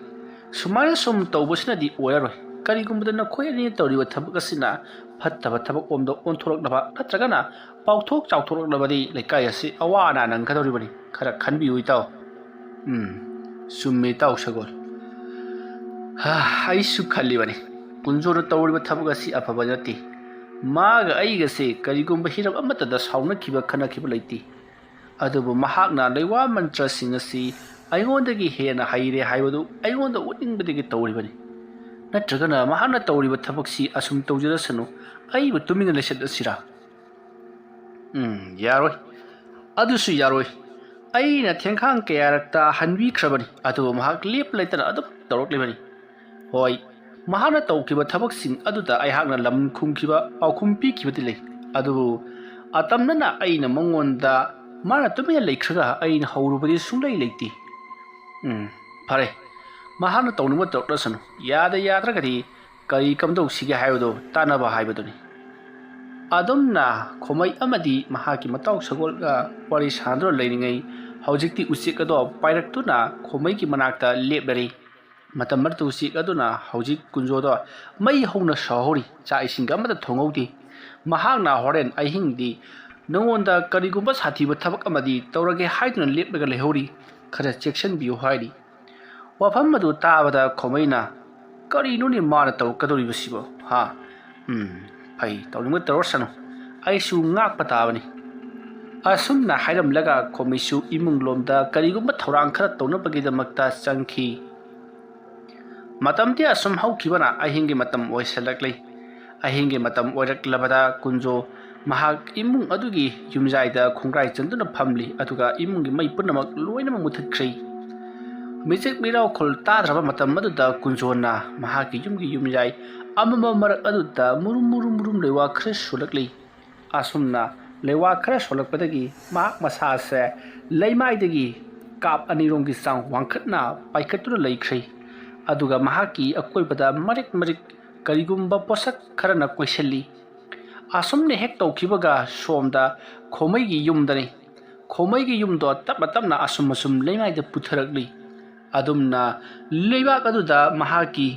ꯁꯨꯃꯥꯏꯅ ꯁꯨꯝ ꯇꯧꯕꯁꯤꯅꯗꯤ ꯑꯣꯏꯔꯔꯣꯏ꯫ ꯀꯔꯤꯒꯨꯝꯕꯗ ꯅꯈꯣꯏ ꯑꯅꯤꯅ ꯇꯧꯔꯤꯕ ꯊꯕꯛ ꯑꯁꯤꯅ ꯐꯠꯇꯕ ꯊꯕꯛ ꯑꯣꯝꯗ ꯑꯣꯟꯊꯣꯔꯛꯅꯕ ꯅꯠꯇ꯭ꯔꯒꯅ ꯄꯥꯎꯊꯣꯛ ꯆꯥꯎꯊꯣꯔꯛꯂꯕꯗꯤ ꯂꯩꯀꯥꯏ ꯑꯁꯤ ꯑꯋꯥ ꯑꯅꯥ ꯅꯪꯒꯗꯧꯔꯤꯕꯅꯤ꯫ ꯈꯔ ꯈꯟꯕꯤꯌꯨ ꯏꯇꯥꯎ꯫ ꯎꯝ, ꯆꯨꯝꯃꯤ ꯏꯇꯥꯎ ꯁꯒꯣꯜ꯫ ꯍꯥ, ꯑꯩꯁꯨ ꯈꯜꯂꯤꯕꯅꯤ꯫ ꯀꯨꯟꯖꯣꯅ ꯇꯧꯔꯤꯕ ꯊꯕꯛ ꯑꯁꯤ ꯑꯐꯕ ꯅꯠꯇꯦ꯫ ꯃꯥꯒ ꯑꯩꯒꯁꯦ ꯀꯔꯤꯒꯨꯝꯕ ꯍꯤꯔꯝ ꯑꯃꯠꯇꯗ ꯁꯥꯎꯅꯈꯤꯕ ꯈꯠꯅꯈꯤꯕ ꯂꯩꯇꯦ꯫ ꯑꯗꯨꯕꯨ ꯃꯍꯥꯛꯅ ꯂꯩꯋꯥ ꯃꯟꯇ꯭ꯔꯁꯤꯡ ꯑꯁꯤ ꯑꯩꯉꯣꯟꯗꯒꯤ ꯍꯦꯟꯅ ꯍꯩꯔꯦ ꯍꯥꯏꯕꯗꯨ ꯑꯩꯉꯣꯟꯗ ꯎꯠꯅꯤꯡꯕꯗꯒꯤ ꯇꯧꯔꯤꯕꯅꯤ꯫ ꯅꯠꯇ꯭ꯔꯒꯅ ꯃꯍꯥꯛꯅ ꯇꯧꯔꯤꯕ ꯊꯕꯛꯁꯤ ꯑꯁꯨꯝ ꯇꯧꯖꯔꯁꯅꯨ, ꯑꯩꯕꯨ ꯇꯨꯃꯤꯟꯅ ꯂꯩꯁꯤꯜꯂꯁꯤꯔꯥ? ꯎꯝ, ꯌꯥꯔꯣꯏ꯫ ꯑꯗꯨꯁꯨ ꯌꯥꯔꯣꯏ꯫ ꯑꯩꯅ ꯊꯦꯡꯈꯥꯡ ꯀꯌꯥꯔꯛꯇ ꯍꯟꯕꯤꯈ꯭ꯔꯕꯅꯤ, ꯑꯗꯨꯕꯨ ꯃꯍꯥꯛ ꯂꯦꯞ ꯂꯩꯇꯅ ꯑꯗꯨꯝ ꯇꯧꯔꯛꯂꯤꯕꯅꯤ꯫ ꯍꯣꯏ, ꯃꯍꯥꯛꯅ ꯇꯧꯈꯤꯕ ꯊꯕꯛꯁꯤꯡ ꯑꯗꯨꯗ ꯑꯩꯍꯥꯛꯅ ꯂꯝ ꯈꯨꯝꯈꯤꯕ, ꯄꯥꯎꯈꯨꯝ ꯄꯤꯈꯤꯕꯗꯤ ꯂꯩ, ꯑꯗꯨꯕꯨ ꯑꯇꯝꯅꯅ ꯑꯩꯅ ꯃꯉꯣꯟꯗ ꯃꯥꯅ ꯇꯨꯃꯤꯟꯅ ꯂꯩꯈ꯭ꯔꯒ ꯑꯩꯅ ꯍꯧꯔꯨꯕꯗꯤ ꯁꯨꯡꯂꯩ ꯂꯩꯇꯦ꯫ ꯎꯝ, ꯐꯔꯦ꯫ ꯃꯍꯥꯛꯅ ꯇꯧꯅꯤꯡꯕ ꯇꯧꯔꯛꯂꯁꯅꯨ, ꯌꯥꯗ ꯌꯥꯗ꯭ꯔꯒꯗꯤ ꯀꯔꯤ ꯀꯝꯗꯧꯁꯤꯒꯦ ꯍꯥꯏꯕꯗꯨ ꯇꯥꯟꯅꯕ ꯍꯥꯏꯕꯗꯨꯅꯤ꯫ ꯑꯗꯨꯝꯅ ꯈꯣꯃꯩ ꯑꯃꯗꯤ ꯃꯍꯥꯛꯀꯤ ꯃꯇꯥꯎ ꯁꯒꯣꯜꯒ ꯋꯥꯔꯤ ꯁꯥꯟꯅꯗꯨꯅ ꯂꯩꯔꯤꯉꯩ, ꯍꯧꯖꯤꯛꯇꯤ ꯎꯆꯦꯛ ꯑꯗꯣ ꯄꯥꯏꯔꯛꯇꯨꯅ ꯈꯣꯃꯩꯒꯤ ꯃꯅꯥꯛꯇ ꯂꯦꯞꯂꯔꯤ꯫ ꯃꯇꯝ ꯑꯗꯨꯗ ꯎꯆꯦꯛ ꯑꯗꯨꯅ ꯍꯧꯖꯤꯛ ꯀꯨꯟꯖꯣꯗꯣ ꯃꯩ ꯍꯧꯅ ꯁꯧꯍꯧꯔꯤ, ꯆꯥꯛ ꯏꯁꯤꯡꯒ ꯑꯃꯠꯇ ꯊꯣꯡꯍꯧꯗꯦ꯫ ꯃꯍꯥꯛꯅ ꯍꯣꯔꯦꯟ ꯑꯍꯤꯡꯗꯤ ꯅꯉꯣꯟꯗ ꯀꯔꯤꯒꯨꯝꯕ ꯁꯥꯊꯤꯕ ꯊꯕꯛ ꯑꯃꯗꯤ ꯇꯧꯔꯒꯦ ꯍꯥꯏꯗꯨꯅ ꯂꯦꯞꯂꯒ ꯂꯩꯍꯧꯔꯤ, ꯈꯔ ꯆꯦꯛꯁꯤꯟꯕꯤꯌꯨ ꯍꯥꯏꯔꯤ꯫ ꯋꯥꯐꯝ ꯑꯗꯨ ꯇꯥꯕꯗ ꯈꯣꯃꯩꯅ, "ꯀꯔꯤꯅꯣꯅꯦ ꯃꯥꯅ ꯇꯧꯔꯛꯀꯗꯧꯔꯤꯕꯁꯤꯕꯣ? ꯍꯥ? ꯎꯝ, ꯐꯩ, ꯇꯧꯅꯤꯡꯕ ꯇꯧꯔꯁꯅꯨ, ꯑꯩꯁꯨ ꯉꯥꯛꯄ ꯇꯥꯕꯅꯤ"꯫ ꯑꯁꯨꯝꯅ ꯍꯥꯏꯔꯝꯂꯒ ꯈꯣꯃꯩꯁꯨ ꯏꯃꯨꯡ ꯂꯣꯝꯗ ꯀꯔꯤꯒꯨꯝꯕ ꯊꯧꯔꯥꯡ ꯈꯔ ꯇꯧꯅꯕꯒꯤꯗꯃꯛꯇ ꯆꯪꯈꯤ꯫ ꯃꯇꯝꯗꯤ ꯑꯁꯨꯝ ꯍꯧꯈꯤꯕꯅ ꯑꯍꯤꯡꯒꯤ ꯃꯇꯝ ꯑꯣꯏꯁꯤꯜꯂꯛꯂꯤ꯫ ꯑꯍꯤꯡꯒꯤ ꯃꯇꯝ ꯑꯣꯏꯔꯛꯂꯕꯗ ꯀꯨꯟꯖꯣ ꯃꯍꯥꯛ ꯏꯃꯨꯡ ꯑꯗꯨꯒꯤ ꯌꯨꯝꯖꯥꯏꯗ ꯈꯣꯡꯒ꯭ꯔꯥꯏ ꯆꯟꯗꯨꯅ ꯐꯝꯂꯤ, ꯑꯗꯨꯒ ꯏꯃꯨꯡꯒꯤ ꯃꯩ ꯄꯨꯝꯅꯃꯛ ꯂꯣꯏꯅꯃꯛ ꯃꯨꯊꯠꯈ꯭ꯔꯦ꯫ ꯃꯤꯆꯤꯛ ꯃꯤꯔꯥꯎꯈꯣꯜ ꯇꯥꯗ꯭ꯔꯕ ꯃꯇꯝ ꯑꯗꯨꯗ ꯀꯨꯟꯖꯣꯅ ꯃꯍꯥꯛꯀꯤ ꯌꯨꯝꯒꯤ ꯌꯨꯝꯖꯥꯏ ꯑꯃꯝꯕ ꯃꯔꯛ ꯑꯗꯨꯗ ꯃꯨꯔꯨꯝ ꯃꯨꯔꯨꯝ ꯃꯨꯔꯨꯝ ꯂꯩꯋꯥ ꯈꯔ ꯁꯣꯜꯂꯛꯂꯤ꯫ ꯑꯁꯨꯝꯅ ꯂꯩꯋꯥ ꯈꯔ ꯁꯣꯜꯂꯛꯄꯗꯒꯤ ꯃꯍꯥꯛ ꯃꯁꯥꯁꯦ ꯂꯩꯃꯥꯏꯗꯒꯤ ꯀꯥꯞ ꯑꯅꯤꯔꯣꯝꯒꯤ ꯆꯥꯡ ꯋꯥꯡꯈꯠꯅ ꯄꯥꯏꯈꯠꯇꯨꯅ ꯂꯩꯈ꯭ꯔꯦ꯫ ꯑꯗꯨꯒ ꯃꯍꯥꯛꯀꯤ ꯑꯀꯣꯏꯕꯗ ꯃꯔꯤꯛ ꯃꯔꯤꯛ ꯀꯔꯤꯒꯨꯝꯕ ꯄꯣꯠꯁꯛ ꯈꯔꯅ ꯀꯣꯏꯁꯤꯜꯂꯤ꯫ ꯑꯁꯨꯝꯅ ꯍꯦꯛ ꯇꯧꯈꯤꯕꯒ ꯁꯣꯝꯗ ꯈꯣꯃꯩꯒꯤ ꯌꯨꯝꯗꯅꯤ꯫ ꯈꯣꯃꯩꯒꯤ ꯌꯨꯝꯗꯣ ꯇꯞꯅ ꯇꯞꯅ ꯑꯁꯨꯝ ꯑꯁꯨꯝ ꯂꯩꯃꯥꯏꯗ ꯄꯨꯊꯔꯛꯂꯤ꯫ ꯑꯗꯨꯝꯅ ꯂꯩꯕꯥꯛ ꯑꯗꯨꯗ ꯃꯍꯥꯛꯀꯤ,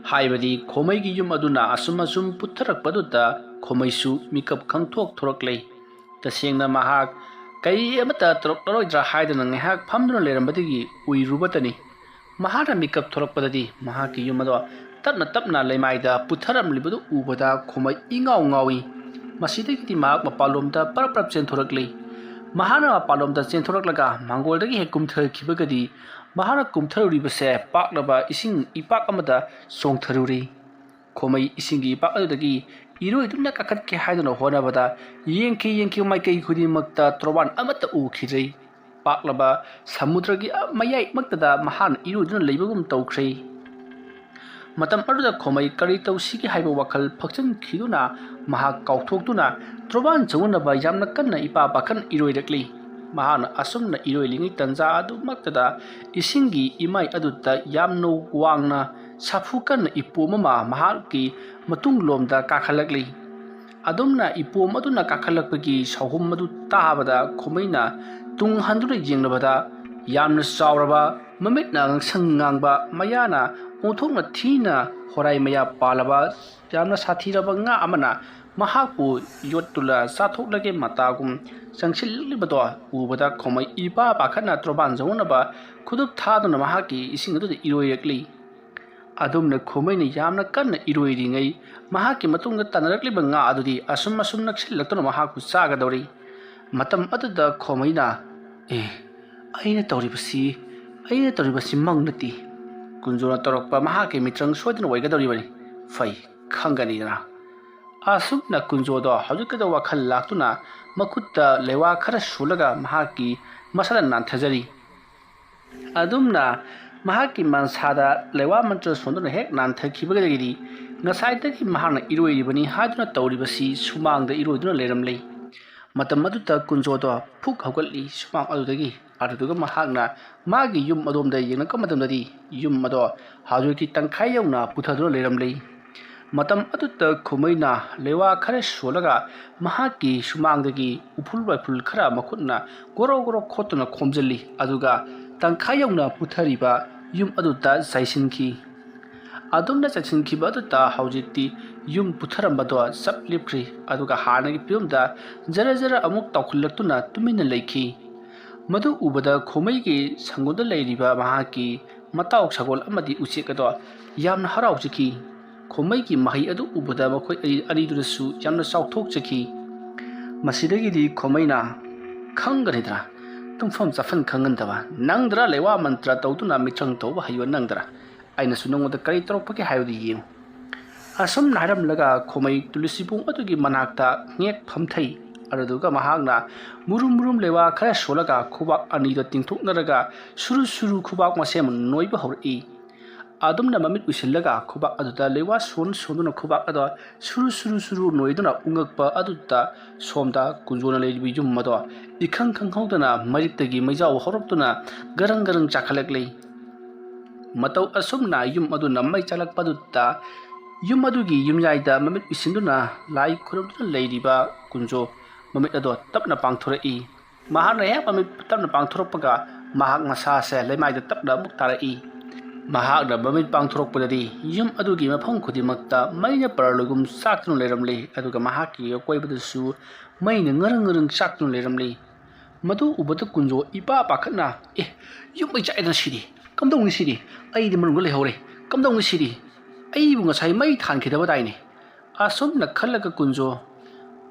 ꯍꯥꯏꯕꯗꯤ ꯈꯣꯃꯩꯒꯤ ꯌꯨꯝ ꯑꯗꯨꯅ ꯑꯁꯨꯝ ꯑꯁꯨꯝ ꯄꯨꯊꯔꯛꯄꯗꯨꯗ ꯈꯣꯃꯩꯁꯨ ꯃꯤꯀꯞ ꯈꯪꯊꯣꯛ ꯊꯣꯔꯛꯂꯦ꯫ ꯇꯁꯦꯡꯅ ꯃꯍꯥꯛ ꯀꯔꯤ ꯑꯃꯠꯇ ꯇꯧꯔꯛꯂꯔꯣꯏꯗ꯭ꯔꯥ ꯍꯥꯏꯗꯨꯅ ꯉꯥꯏꯍꯥꯛ ꯐꯝꯗꯨꯅ ꯂꯩꯔꯝꯕꯗꯒꯤ ꯎꯏꯔꯨꯕꯇꯅꯤ꯫ ꯃꯍꯥꯛꯅ ꯃꯤꯀꯞ ꯊꯣꯔꯛꯄꯗꯗꯤ ꯃꯍꯥꯛꯀꯤ ꯌꯨꯝ ꯑꯗꯣ ꯇꯞꯅ ꯇꯞꯅ ꯂꯩꯃꯥꯏꯗ ꯄꯨꯊꯔꯝꯂꯤꯕꯗꯨ ꯎꯕꯗ ꯈꯣꯃꯩ ꯏꯉꯥꯎ ꯉꯥꯎꯏ꯫ ꯃꯁꯤꯗꯒꯤꯗꯤ ꯃꯍꯥꯛ ꯃꯄꯥꯟꯂꯣꯝꯗ ꯄꯔꯞ ꯄꯔꯞ ꯆꯦꯟꯊꯣꯔꯛꯂꯤ꯫ ꯃꯍꯥꯛꯅ ꯃꯄꯥꯟꯂꯣꯝꯗ ꯆꯦꯟꯊꯣꯔꯛꯂꯒ ꯃꯥꯡꯒꯣꯜꯗꯒꯤ ꯍꯦꯛ ꯀꯨꯝꯊꯈꯤꯕꯒꯗꯤ ꯃꯍꯥꯛꯅ ꯀꯨꯝꯊꯔꯨꯔꯤꯕꯁꯦ ꯄꯥꯛꯂꯕ ꯏꯁꯤꯡ ꯏꯄꯥꯛ ꯑꯃꯗ ꯆꯣꯡꯊꯔꯨꯔꯤ꯫ ꯈꯣꯃꯩ ꯏꯁꯤꯡꯒꯤ ꯏꯄꯥꯛ ꯑꯗꯨꯗꯒꯤ ꯏꯔꯣꯏꯗꯨꯅ ꯀꯥꯈꯠꯀꯦ ꯍꯥꯏꯗꯨꯅ ꯍꯣꯠꯅꯕꯗ ꯌꯦꯡꯈꯤ ꯌꯦꯡꯈꯤ ꯃꯥꯏꯀꯩ ꯈꯨꯗꯤꯡꯃꯛꯇ ꯇꯣꯔꯕꯥꯟ ꯑꯃꯠꯇ ꯎꯈꯤꯗ꯭ꯔꯦ꯫ ꯄꯥꯛꯂꯕ ꯁꯃꯨꯗ꯭ꯔꯒꯤ ꯃꯌꯥꯏꯃꯛꯇꯗ ꯃꯍꯥꯛꯅ ꯏꯔꯣꯏꯗꯨꯅ ꯂꯩꯕꯒꯨꯝ ꯇꯧꯈ꯭ꯔꯦ꯫ ꯃꯇꯝ ꯑꯗꯨꯗ ꯈꯣꯃꯩ ꯀꯔꯤ ꯇꯧꯁꯤꯒꯦ ꯍꯥꯏꯕ ꯋꯥꯈꯜ ꯐꯛꯆꯟꯈꯤꯗꯨꯅ ꯃꯍꯥꯛ ꯀꯥꯎꯊꯣꯛꯇꯨꯅ ꯇꯣꯔꯕꯥꯟ ꯆꯪꯉꯨꯅꯕ ꯌꯥꯝꯅ ꯀꯟꯅ ꯏꯄꯥ ꯄꯥꯈꯠꯅ ꯏꯔꯣꯏꯔꯛꯂꯤ꯫ ꯃꯍꯥꯛꯅ ꯑꯁꯨꯝꯅ ꯏꯔꯣꯏꯔꯤꯉꯩ ꯇꯟꯖꯥ ꯑꯗꯨꯃꯛꯇꯗ ꯏꯁꯤꯡꯒꯤ ꯏꯃꯥꯏ ꯑꯗꯨꯗ ꯌꯥꯝꯅ ꯋꯥꯡꯅ ꯁꯥꯐꯨ ꯀꯟꯅ ꯏꯄꯣꯝ ꯑꯃ ꯃꯍꯥꯛꯀꯤ ꯃꯇꯨꯡꯂꯣꯝꯗ ꯀꯥꯈꯠꯂꯛꯂꯤ꯫ ꯑꯗꯨꯝꯅ ꯏꯄꯣꯝ ꯑꯗꯨꯅ ꯀꯥꯈꯠꯂꯛꯄꯒꯤ ꯁꯥꯎꯍꯨꯝ ꯑꯗꯨ ꯇꯥꯕꯗ ꯈꯣꯃꯩꯅ ꯇꯨꯡ ꯍꯟꯗꯨꯅ ꯌꯦꯡꯂꯕꯗ ꯌꯥꯝꯅ ꯆꯥꯎꯔꯕ, ꯃꯃꯤꯠꯅ ꯉꯥꯡꯁꯪ ꯉꯥꯡꯕ, ꯃꯌꯥꯅ ꯑꯣꯟꯊꯣꯛꯅ ꯊꯤꯅ ꯍꯣꯔꯥꯏ ꯃꯌꯥ ꯄꯥꯜꯂꯕ, ꯌꯥꯝꯅ ꯁꯥꯊꯤꯔꯕ ꯉꯥ ꯑꯃꯅ ꯃꯍꯥꯛꯄꯨ ꯌꯣꯠꯇꯨꯅ ꯆꯥꯊꯣꯛꯂꯒꯦ ꯃꯇꯥꯒꯨꯝ ꯆꯪꯁꯤꯜꯂꯛꯂꯤꯕꯗꯣ ꯎꯕꯗ ꯈꯣꯃꯩ ꯏꯄꯥ ꯄꯥꯈꯠꯅ ꯇꯣꯔꯕꯥꯟ ꯌꯧꯅꯅꯕ ꯈꯨꯗꯨꯞ ꯊꯥꯗꯨꯅ ꯃꯍꯥꯛꯀꯤ ꯏꯁꯤꯡ ꯑꯗꯨꯗ ꯏꯔꯣꯏꯔꯛꯂꯤ꯫ ꯑꯗꯨꯝꯅ ꯈꯣꯃꯩꯅ ꯌꯥꯝꯅ ꯀꯟꯅ ꯏꯔꯣꯏꯔꯤꯉꯩ ꯃꯍꯥꯛꯀꯤ ꯃꯇꯨꯡꯗ ꯇꯥꯟꯅꯔꯛꯂꯤꯕ ꯉꯥ ꯑꯗꯨꯗꯤ ꯑꯁꯨꯝ ꯑꯁꯨꯝ ꯅꯛꯁꯤꯜꯂꯛꯇꯨꯅ ꯃꯍꯥꯛꯄꯨ ꯆꯥꯒꯗꯧꯔꯤ꯫ ꯃꯇꯝ ꯑꯗꯨꯗ ꯈꯣꯃꯩꯅ, "ꯑꯦ, ꯑꯩꯅ ꯇꯧꯔꯤꯕꯁꯤ, ꯑꯩꯅ ꯇꯧꯔꯤꯕꯁꯤ ꯃꯪ ꯅꯠꯇꯦ꯫ ꯀꯨꯟꯖꯣꯅ ꯇꯧꯔꯛꯄ ꯃꯍꯥꯛꯀꯤ ꯃꯤꯇ꯭ꯔꯪ ꯁꯣꯏꯗꯅ ꯑꯣꯏꯒꯗꯧꯔꯤꯕꯅꯤ꯫ ꯐꯩ, ꯈꯪꯒꯅꯤꯗꯅ"꯫ ꯑꯁꯨꯝꯅ ꯀꯨꯟꯖꯣꯗꯣ ꯍꯧꯖꯤꯛꯀꯗ ꯋꯥꯈꯜ ꯂꯥꯛꯇꯨꯅ ꯃꯈꯨꯠꯇ ꯂꯩꯋꯥ ꯈꯔ ꯁꯣꯜꯂꯒ ꯃꯍꯥꯛꯀꯤ ꯃꯁꯥꯗ ꯅꯥꯟꯊꯖꯔꯤ꯫ ꯑꯗꯨꯝꯅ ꯃꯍꯥꯛꯀꯤ ꯃꯁꯥꯗ ꯂꯩꯋꯥ ꯃꯟꯇ꯭ꯔ ꯁꯣꯟꯗꯨꯅ ꯍꯦꯛ ꯅꯥꯟꯊꯈꯤꯕꯗꯒꯤꯗꯤ ꯉꯁꯥꯏꯗꯒꯤ ꯃꯍꯥꯛꯅ ꯏꯔꯣꯏꯔꯤꯕꯅꯤ ꯍꯥꯏꯗꯨꯅ ꯇꯧꯔꯤꯕꯁꯤ ꯁꯨꯃꯥꯡꯗ ꯏꯔꯣꯏꯗꯨꯅ ꯂꯩꯔꯝꯂꯤ꯫ ꯃꯇꯝ ꯑꯗꯨꯗ ꯀꯨꯟꯖꯣꯗꯣ ꯐꯨꯛ ꯍꯧꯒꯠꯂꯤ ꯁꯨꯃꯥꯡ ꯑꯗꯨꯗꯒꯤ꯫ ꯑꯗꯨꯗꯨꯒ ꯃꯍꯥꯛꯅ ꯃꯥꯒꯤ ꯌꯨꯝ ꯑꯗꯣꯝꯗ ꯌꯦꯡꯂꯛꯄ ꯃꯇꯝꯗꯗꯤ ꯌꯨꯝ ꯑꯗꯣ ꯍꯧꯖꯤꯛꯇꯤ ꯇꯪꯈꯥꯏ ꯌꯧꯅ ꯄꯨꯊꯗꯨꯅ ꯂꯩꯔꯝꯂꯤ꯫ ꯃꯇꯝ ꯑꯗꯨꯗ ꯈꯨꯃꯩꯅ ꯂꯩꯋꯥ ꯈꯔ ꯁꯣꯜꯂꯒ ꯃꯍꯥꯛꯀꯤ ꯁꯨꯃꯥꯡꯗꯒꯤ ꯎꯐꯨꯜ ꯋꯥꯏꯐꯨꯜ ꯈꯔ ꯃꯈꯨꯠꯅ ꯒꯣꯔꯣ ꯒꯣꯔꯣ ꯈꯣꯠꯇꯨꯅ ꯈꯣꯝꯖꯤꯜꯂꯤ, ꯑꯗꯨꯒ ꯇꯪꯈꯥꯏ ꯌꯧꯅ ꯄꯨꯊꯔꯤꯕ ꯌꯨꯝ ꯑꯗꯨꯗ ꯆꯥꯏꯁꯤꯟꯈꯤ꯫ ꯑꯗꯨꯝꯅ ꯆꯥꯏꯁꯤꯟꯈꯤꯕ ꯑꯗꯨꯗ ꯍꯧꯖꯤꯛꯇꯤ ꯌꯨꯝ ꯄꯨꯊꯔꯝꯕꯗꯣ ꯆꯞ ꯂꯦꯞꯈ꯭ꯔꯤ, ꯑꯗꯨꯒ ꯍꯥꯟꯅꯒꯤ ꯐꯤꯕꯝꯗ ꯖꯔ ꯖꯔ ꯑꯃꯨꯛ ꯇꯥꯎꯈꯠꯂꯛꯇꯨꯅ ꯇꯨꯃꯤꯟꯅ ꯂꯩꯈꯤ꯫ ꯃꯗꯨ ꯎꯕꯗ ꯈꯣꯃꯩꯒꯤ ꯁꯪꯒꯣꯟꯗ ꯂꯩꯔꯤꯕ ꯃꯍꯥꯛꯀꯤ ꯃꯇꯥꯎ ꯁꯒꯣꯜ ꯑꯃꯗꯤ ꯎꯆꯦꯛ ꯑꯗꯣ ꯌꯥꯝꯅ ꯍꯔꯥꯎꯖꯈꯤ꯫ ꯈꯣꯃꯩꯒꯤ ꯃꯍꯩ ꯑꯗꯨ ꯎꯕꯗ ꯃꯈꯣꯏ ꯑꯅꯤ, ꯑꯅꯤꯗꯨꯅꯁꯨ ꯌꯥꯝꯅ ꯆꯥꯎꯊꯣꯛꯆꯈꯤ꯫ ꯃꯁꯤꯗꯒꯤꯗꯤ ꯈꯣꯃꯩꯅ, "ꯈꯪꯒꯅꯤꯗ꯭ꯔꯥ? ꯇꯨꯝꯐꯝ ꯆꯥꯐꯝ ꯈꯪꯍꯟꯗꯕ ꯅꯪꯗ꯭ꯔꯥ? ꯂꯩꯋꯥ ꯃꯟꯇ꯭ꯔ ꯇꯧꯗꯨꯅ ꯃꯤꯇ꯭ꯔꯪ ꯇꯧꯕ ꯍꯩꯕ ꯅꯪꯗ꯭ꯔꯥ? ꯑꯩꯅꯁꯨ ꯅꯉꯣꯟꯗ ꯀꯔꯤ ꯇꯧꯔꯛꯄꯒꯦ ꯍꯥꯏꯕꯗꯨ ꯌꯦꯡꯉꯨ"꯫ ꯑꯁꯨꯝꯅ ꯍꯥꯏꯔꯝꯂꯒ ꯈꯣꯃꯩ ꯇꯨꯂꯁꯤꯕꯣꯡ ꯑꯗꯨꯒꯤ ꯃꯅꯥꯛꯇ ꯉꯦꯛ ꯐꯝꯊꯩ꯫ ꯑꯗꯨꯗꯨꯒ ꯃꯍꯥꯛꯅ ꯃꯨꯔꯨꯝ ꯃꯨꯔꯨꯝ ꯂꯩꯋꯥ ꯈꯔ ꯁꯣꯜꯂꯒ ꯈꯨꯕꯥꯛ ꯑꯅꯤꯗꯣ ꯇꯤꯡꯊꯣꯛꯅꯔꯒ ꯁꯨꯔꯨ ꯁꯨꯔꯨ ꯈꯨꯕꯥꯛ ꯃꯁꯦꯝ ꯅꯣꯏꯕ ꯍꯧꯔꯛꯏ꯫ ꯑꯗꯨꯝꯅ ꯃꯃꯤꯠ ꯎꯏꯁꯤꯜꯂꯒ ꯈꯨꯕꯥꯛ ꯑꯗꯨꯗ ꯂꯩꯋꯥ ꯁꯣꯟ ꯁꯣꯟꯗꯨꯅ ꯈꯨꯕꯥꯛ ꯑꯗꯣ ꯁꯨꯔꯨ ꯁꯨꯔꯨ ꯁꯨꯔꯨ ꯅꯣꯏꯗꯨꯅ ꯎꯪꯉꯛꯄ ꯑꯗꯨꯗ ꯁꯣꯝꯗ ꯀꯨꯟꯖꯣꯅ ꯂꯩꯔꯤꯕ ꯌꯨꯝ ꯑꯗꯣ ꯏꯈꯪ ꯈꯪꯍꯧꯗꯅ ꯃꯔꯤꯛꯇꯒꯤ ꯃꯩꯖꯥꯎ ꯍꯧꯔꯛꯇꯨꯅ ꯒꯔꯪ ꯒꯔꯪ ꯆꯥꯈꯠꯂꯛꯂꯤ꯫ ꯃꯇꯧ ꯑꯁꯨꯝꯅ ꯌꯨꯝ ꯑꯗꯨꯅ ꯃꯩ ꯆꯥꯛꯂꯛꯄꯗꯨꯗ ꯌꯨꯝ ꯑꯗꯨꯒꯤ ꯌꯨꯝꯌꯥꯏꯗ ꯃꯃꯤꯠ ꯎꯏꯁꯤꯟꯗꯨꯅ ꯂꯥꯏ ꯈꯨꯔꯨꯝꯗꯨꯅ ꯂꯩꯔꯤꯕ ꯀꯨꯟꯖꯣ ꯃꯃꯤꯠ ꯑꯗꯣ ꯇꯞꯅ ꯄꯥꯡꯊꯣꯔꯛꯏ꯫ ꯃꯍꯥꯛꯅ ꯍꯦꯛ ꯃꯃꯤꯠ ꯇꯞꯅ ꯄꯥꯡꯊꯣꯔꯛꯄꯒ ꯃꯍꯥꯛ ꯃꯁꯥꯁꯦ ꯂꯩꯃꯥꯏꯗ ꯇꯞꯅ ꯑꯃꯨꯛ ꯇꯥꯔꯛꯏ꯫ ꯃꯍꯥꯛꯅ ꯃꯃꯤꯠ ꯄꯥꯡꯊꯣꯔꯛꯄꯗꯗꯤ ꯌꯨꯝ ꯑꯗꯨꯒꯤ ꯃꯐꯝ ꯈꯨꯗꯤꯡꯃꯛꯇ ꯃꯩꯅ ꯄꯔꯂꯣꯏꯒꯨꯝ ꯆꯥꯛꯇꯨꯅ ꯂꯩꯔꯝꯂꯤ, ꯑꯗꯨꯒ ꯃꯍꯥꯛꯀꯤ ꯑꯀꯣꯏꯕꯗꯁꯨ ꯃꯩꯅ ꯉꯔꯪ ꯉꯔꯪ ꯆꯥꯛꯇꯨꯅ ꯂꯩꯔꯝꯂꯤ꯫ ꯃꯗꯨ ꯎꯕꯗ ꯀꯨꯟꯖꯣ ꯏꯄꯥ ꯄꯥꯈꯠꯅ, "ꯑꯦ, ꯌꯨꯝ ꯃꯩ ꯆꯥꯛꯑꯦꯗꯅ ꯁꯤꯗꯤ! ꯀꯝꯗꯧꯅꯤ ꯁꯤꯗꯤ? ꯑꯩꯗꯤ ꯃꯅꯨꯡꯗ ꯂꯩꯍꯧꯔꯦ꯫ ꯀꯝꯗꯧꯅꯤ ꯁꯤꯗꯤ? ꯑꯩꯕꯨ ꯉꯁꯥꯏ ꯃꯩ ꯊꯥꯟꯈꯤꯗꯕꯗꯥꯏꯅꯦ?" ꯑꯁꯨꯝꯅ ꯈꯜꯂꯒ ꯀꯨꯟꯖꯣ